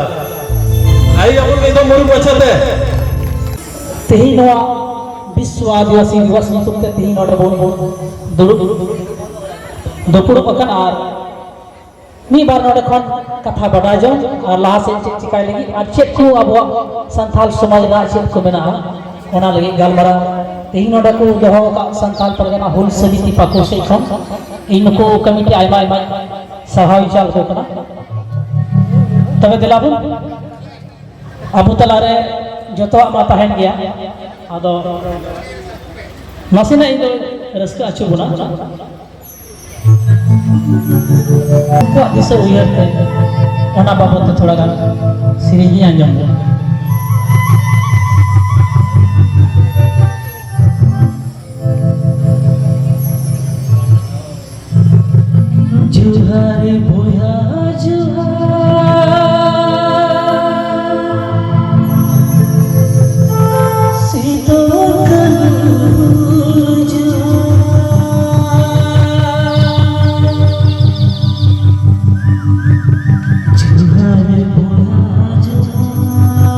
ᱟᱭ ᱟᱵᱚᱱ ᱢᱤᱫ ᱫᱚᱢ ᱢᱩᱨᱩ ᱢᱟᱪᱷᱟ ᱛᱮ᱾ ᱛᱮᱦᱮᱧ ᱱᱚᱣᱟ ᱵᱤᱥᱣᱚ ᱟᱹᱫᱤᱵᱟᱹᱥᱤ ᱫᱤᱵᱚᱥ ᱧᱩᱛᱩᱢ ᱛᱮ ᱛᱮᱦᱮᱧ ᱱᱚᱰᱮ ᱵᱚᱱ ᱫᱩᱲᱩᱵ ᱫᱩᱯᱲᱩᱵ ᱟᱠᱟᱱᱟ ᱟᱨ ᱢᱤᱫ ᱵᱟᱨ ᱱᱚᱰᱮ ᱠᱷᱚᱱ ᱠᱟᱛᱷᱟ ᱵᱟᱰᱟᱭ ᱡᱚᱝ ᱟᱨ ᱞᱟᱦᱟ ᱥᱮᱫ ᱪᱮᱫ ᱪᱤᱠᱟᱭ ᱞᱟᱹᱜᱤᱫ ᱟᱨ ᱪᱮᱫ ᱠᱚ ᱟᱵᱚᱣᱟᱜ ᱥᱟᱱᱛᱟᱲ ᱥᱚᱢᱟᱡᱽ ᱨᱮᱱᱟᱜ ᱪᱮᱫ ᱠᱚ ᱢᱮᱱᱟᱜᱼᱟ, ᱚᱱᱟ ᱞᱟᱹᱜᱤᱫ ᱜᱟᱞᱢᱟᱨᱟᱣ ᱛᱮᱦᱮᱧ ᱱᱚᱰᱮ ᱠᱚ ᱫᱚᱦᱚ ᱟᱠᱟᱫ ᱥᱟᱱᱛᱟᱲ ᱯᱟᱨᱜᱟᱱᱟ ᱦᱩᱞ ᱥᱚᱢᱤᱛᱤ ᱯᱟᱹᱠᱩᱲ ᱥᱮᱫ ᱠᱷᱚᱱ ᱤᱧ ᱱᱩᱠᱩ ᱠᱚᱢᱤᱴᱤ ᱟᱭᱢᱟ ᱟᱭᱢᱟ ᱥᱟᱨᱦᱟᱣ ᱤᱧ ᱪᱟᱞ ᱟᱠᱚ ᱠᱟᱱᱟ᱾ ᱛᱚᱵᱮ ᱫᱮᱞᱟ ᱵᱚᱱ, ᱟᱵᱚ ᱛᱟᱞᱟᱨᱮ ᱡᱚᱛᱚᱣᱟᱜ ᱢᱟ ᱛᱟᱦᱮᱱ ᱜᱮᱭᱟ, ᱟᱫᱚ ᱱᱟᱥᱮᱱᱟᱜ ᱤᱧ ᱫᱚ ᱨᱟᱹᱥᱠᱟᱹ ᱦᱚᱪᱚ ᱵᱚᱱᱟ᱾ ᱩᱱᱠᱩᱣᱟᱜ ᱫᱤᱥᱟᱹ ᱩᱭᱦᱟᱹᱨ ᱛᱮ ᱚᱱᱟ ᱵᱟᱵᱚᱫ ᱛᱮ ᱛᱷᱚᱲᱟ ᱜᱟᱱ ᱥᱮᱨᱮᱧ ᱤᱧ ᱟᱸᱡᱚᱢ ᱵᱚᱱᱟ᱾ ᱡᱚᱦᱟᱨ ᱵᱚᱭᱦᱟ ᱡᱚᱦᱟᱨ, ᱥᱤᱫᱩ ᱠᱟᱹᱱᱦᱩ ᱡᱚᱦᱟᱨ᱾ ᱡᱚᱦᱟᱨ ᱵᱚᱭᱦᱟ ᱡᱚᱦᱟᱨ,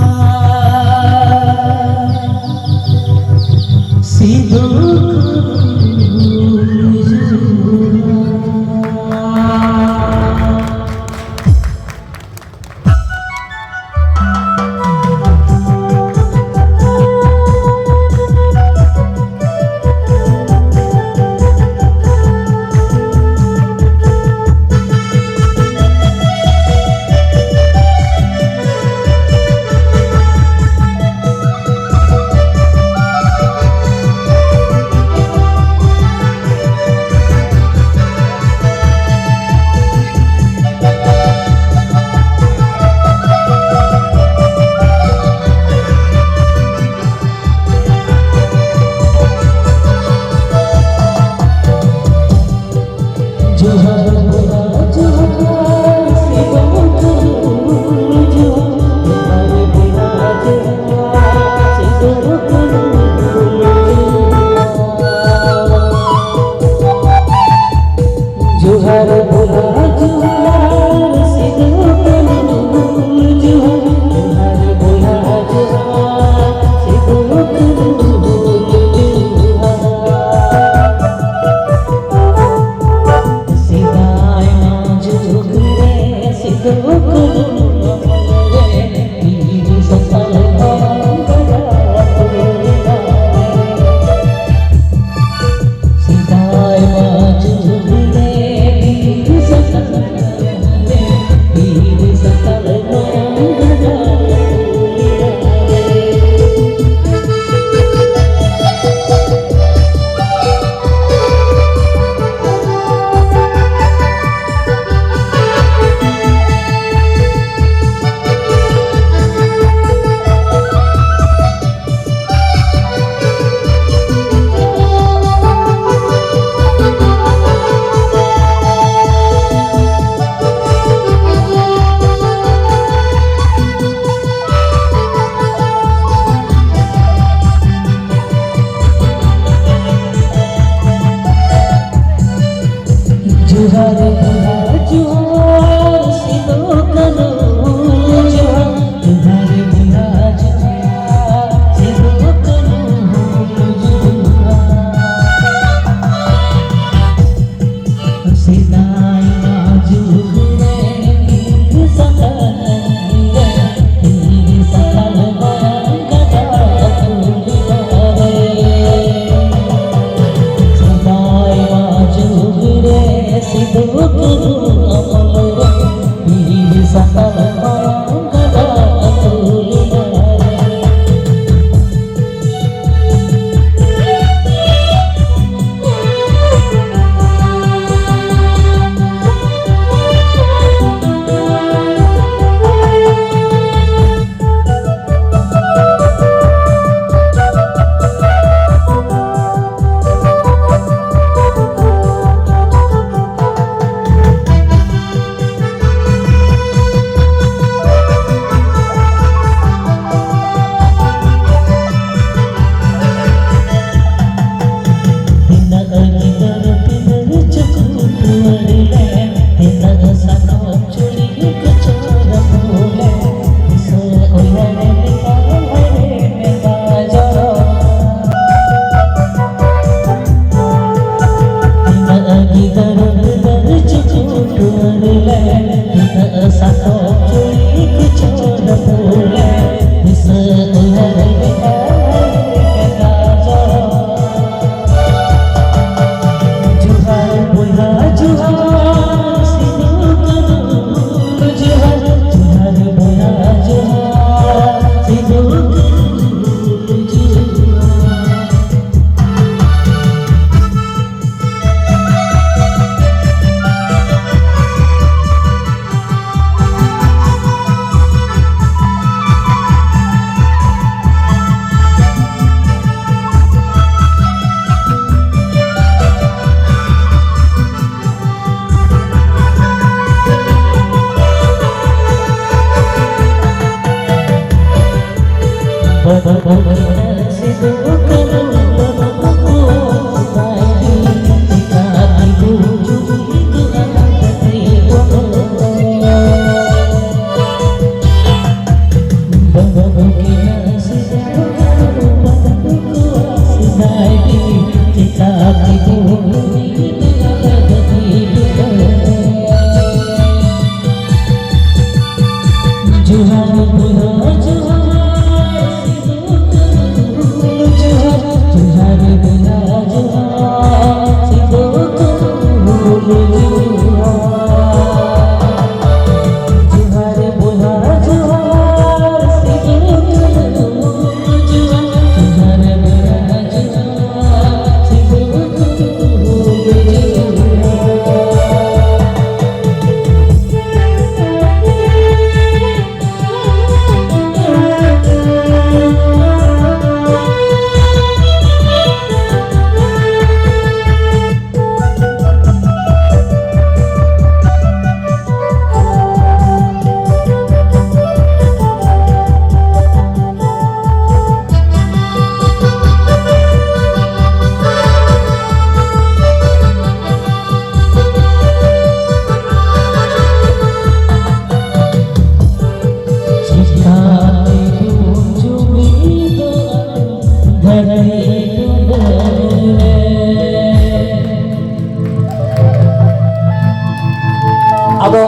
ᱟᱫᱚ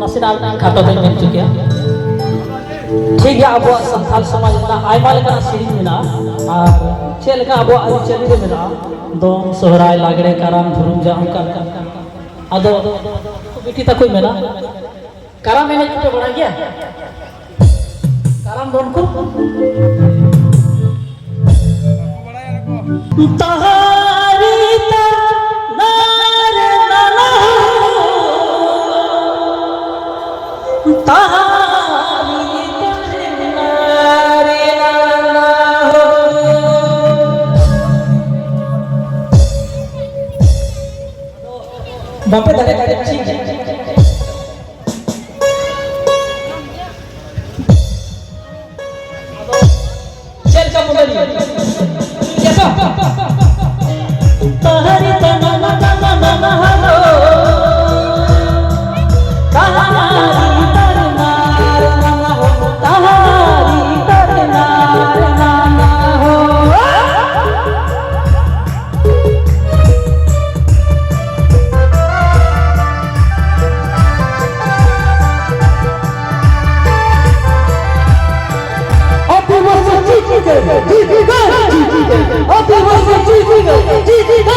ᱱᱟᱥᱮᱱᱟᱜ ᱠᱷᱟᱴᱚ ᱛᱮᱧ ᱢᱮᱱ ᱦᱚᱪᱚ ᱠᱮᱭᱟ᱾ ᱴᱷᱤᱠ ᱜᱮᱭᱟ, ᱟᱵᱚᱣᱟᱜ ᱥᱟᱱᱛᱟᱲ ᱥᱚᱢᱟᱡᱽ ᱨᱮᱱᱟᱜ ᱟᱭᱢᱟ ᱞᱮᱠᱟᱱᱟᱜ ᱥᱮᱨᱮᱧ ᱢᱮᱱᱟᱜᱼᱟ, ᱟᱨ ᱪᱮᱫ ᱞᱮᱠᱟ ᱟᱵᱚᱣᱟᱜ ᱟᱹᱨᱤᱪᱟᱹᱞᱤ ᱨᱮ ᱢᱮᱱᱟᱜᱼᱟ, ᱫᱚᱝ, ᱥᱚᱦᱨᱟᱭ, ᱞᱟᱜᱽᱲᱮ, ᱠᱟᱨᱟᱢ, ᱫᱷᱩᱨᱩᱢ, ᱡᱟ ᱚᱱᱠᱟ ᱞᱮᱠᱟ᱾ ᱟᱫᱚ ᱵᱤᱴᱤ ᱛᱟᱠᱚᱭ ᱢᱮᱱᱟ, ᱠᱟᱨᱟᱢ ᱮᱱᱮᱡ ᱠᱚᱯᱮ ᱵᱟᱲᱟᱭ ᱜᱮᱭᱟ? ᱠᱟᱨᱟᱢ ᱫᱚᱱ ᱠᱚ? ᱛᱟᱦᱟᱨᱤ ᱛᱟᱱᱟᱨᱮ ᱱᱟᱱᱟ ᱦᱳ᱾ ᱛᱟᱦᱟᱨᱤ ᱛᱟᱱᱟᱨᱮ ᱱᱟᱱᱟ ᱦᱳ᱾ ᱵᱟᱯᱮ ᱫᱟᱲᱮᱭᱟᱜ ᱠᱟᱱᱟ ᱪᱮᱫ? ᱛᱟᱦᱟᱨᱤ ᱛᱟᱱᱟ ᱱᱟ ᱱᱟ ᱱᱟ ᱱᱟ ᱱᱟ ᱦᱳ᱾ ᱛᱟᱦᱟᱨᱤ ᱛᱟᱨ ᱱᱟ ᱨ ᱱᱟ ᱱᱟ ᱦᱳ᱾ ᱛᱟᱦᱟᱨᱤ ᱛᱟᱨ ᱱᱟ ᱨ ᱱᱟ ᱱᱟ ᱦᱳ᱾ ᱟᱹᱫᱤᱵᱟᱹᱥᱤ ᱪᱤᱠᱤ ᱛᱮ ᱡᱤᱵᱤᱠᱟ, ᱪᱤᱠᱤ ᱛᱮ ᱟᱹᱫᱤᱵᱟᱹᱥᱤ ᱪᱤᱠᱤ ᱛᱮ ᱡᱤᱵᱤᱠᱟ᱾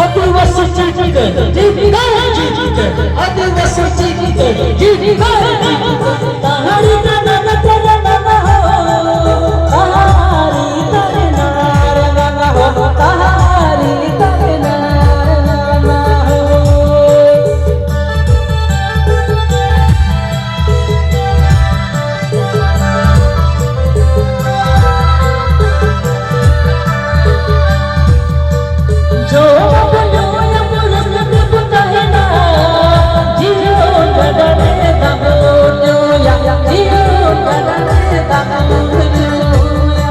ᱟᱹᱫᱤᱵᱟᱹᱥᱤ ᱪᱤᱠᱤ ᱛᱮ ᱡᱤᱵᱤᱠᱟ, ᱪᱤᱠᱤ ᱛᱮ ᱟᱹᱫᱤᱵᱟᱹᱥᱤ ᱪᱤᱠᱤ ᱛᱮ ᱡᱤᱵᱤᱠᱟ᱾ ᱛᱟᱦᱟᱨᱤ ᱛᱟᱱᱟ ᱱᱟ ᱛᱟᱱᱟ ᱱᱟ ᱦᱳ᱾ ᱛᱟᱦᱟᱨᱤ ᱛᱟᱱᱟ ᱱᱟ ᱱᱟ ᱦᱳ᱾ ᱛᱟᱦᱟᱨᱤ ᱛᱟᱱᱟ ᱱᱟ ᱱᱟ ᱦᱳ᱾ ᱡᱚᱢ ᱟᱵᱚ, ᱧᱩᱭ ᱟᱵᱚ, ᱨᱟᱹᱥᱠᱟᱹ ᱛᱮᱵᱚ ᱛᱟᱦᱮᱱᱟ᱾ ᱡᱤᱭᱚᱱ ᱜᱟᱰᱟ ᱨᱮ ᱫᱟᱜ ᱵᱚᱱ ᱧᱩᱭᱟ, ᱡᱤᱭᱚᱱ ᱜᱟᱰᱟ ᱨᱮ ᱫᱟᱜ ᱵᱚᱱ ᱧᱩᱭᱟ᱾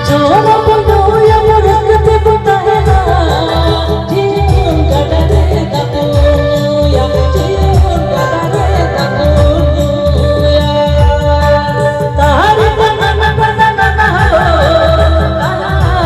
ᱡᱚᱢ ᱟᱵᱚ, ᱧᱩᱭ ᱟᱵᱚ, ᱨᱟᱹᱥᱠᱟᱹ ᱛᱮᱵᱚ ᱛᱟᱦᱮᱱᱟ᱾ ᱡᱤᱭᱚᱱ ᱜᱟᱰᱟ ᱨᱮ ᱫᱟᱜ ᱵᱚᱱ ᱧᱩᱭᱟ, ᱡᱤᱭᱚᱱ ᱜᱟᱰᱟ ᱨᱮ ᱫᱟᱜ ᱵᱚᱱ ᱧᱩᱭᱟ᱾ ᱛᱟᱦᱟᱨᱤ ᱛᱟᱱᱟ ᱱᱟ ᱱᱟ ᱱᱟ ᱱᱟ ᱦᱳ, ᱛᱟᱦᱟᱨᱤ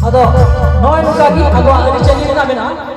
ᱟᱫᱚ ᱱᱚᱜᱼᱚᱭ ᱱᱚᱝᱠᱟ ᱜᱮ ᱟᱵᱚᱣᱟᱜ ᱟᱹᱨᱤᱪᱟᱹᱞᱤ ᱨᱮᱱᱟᱜ ᱢᱮᱱᱟᱜᱼᱟ᱾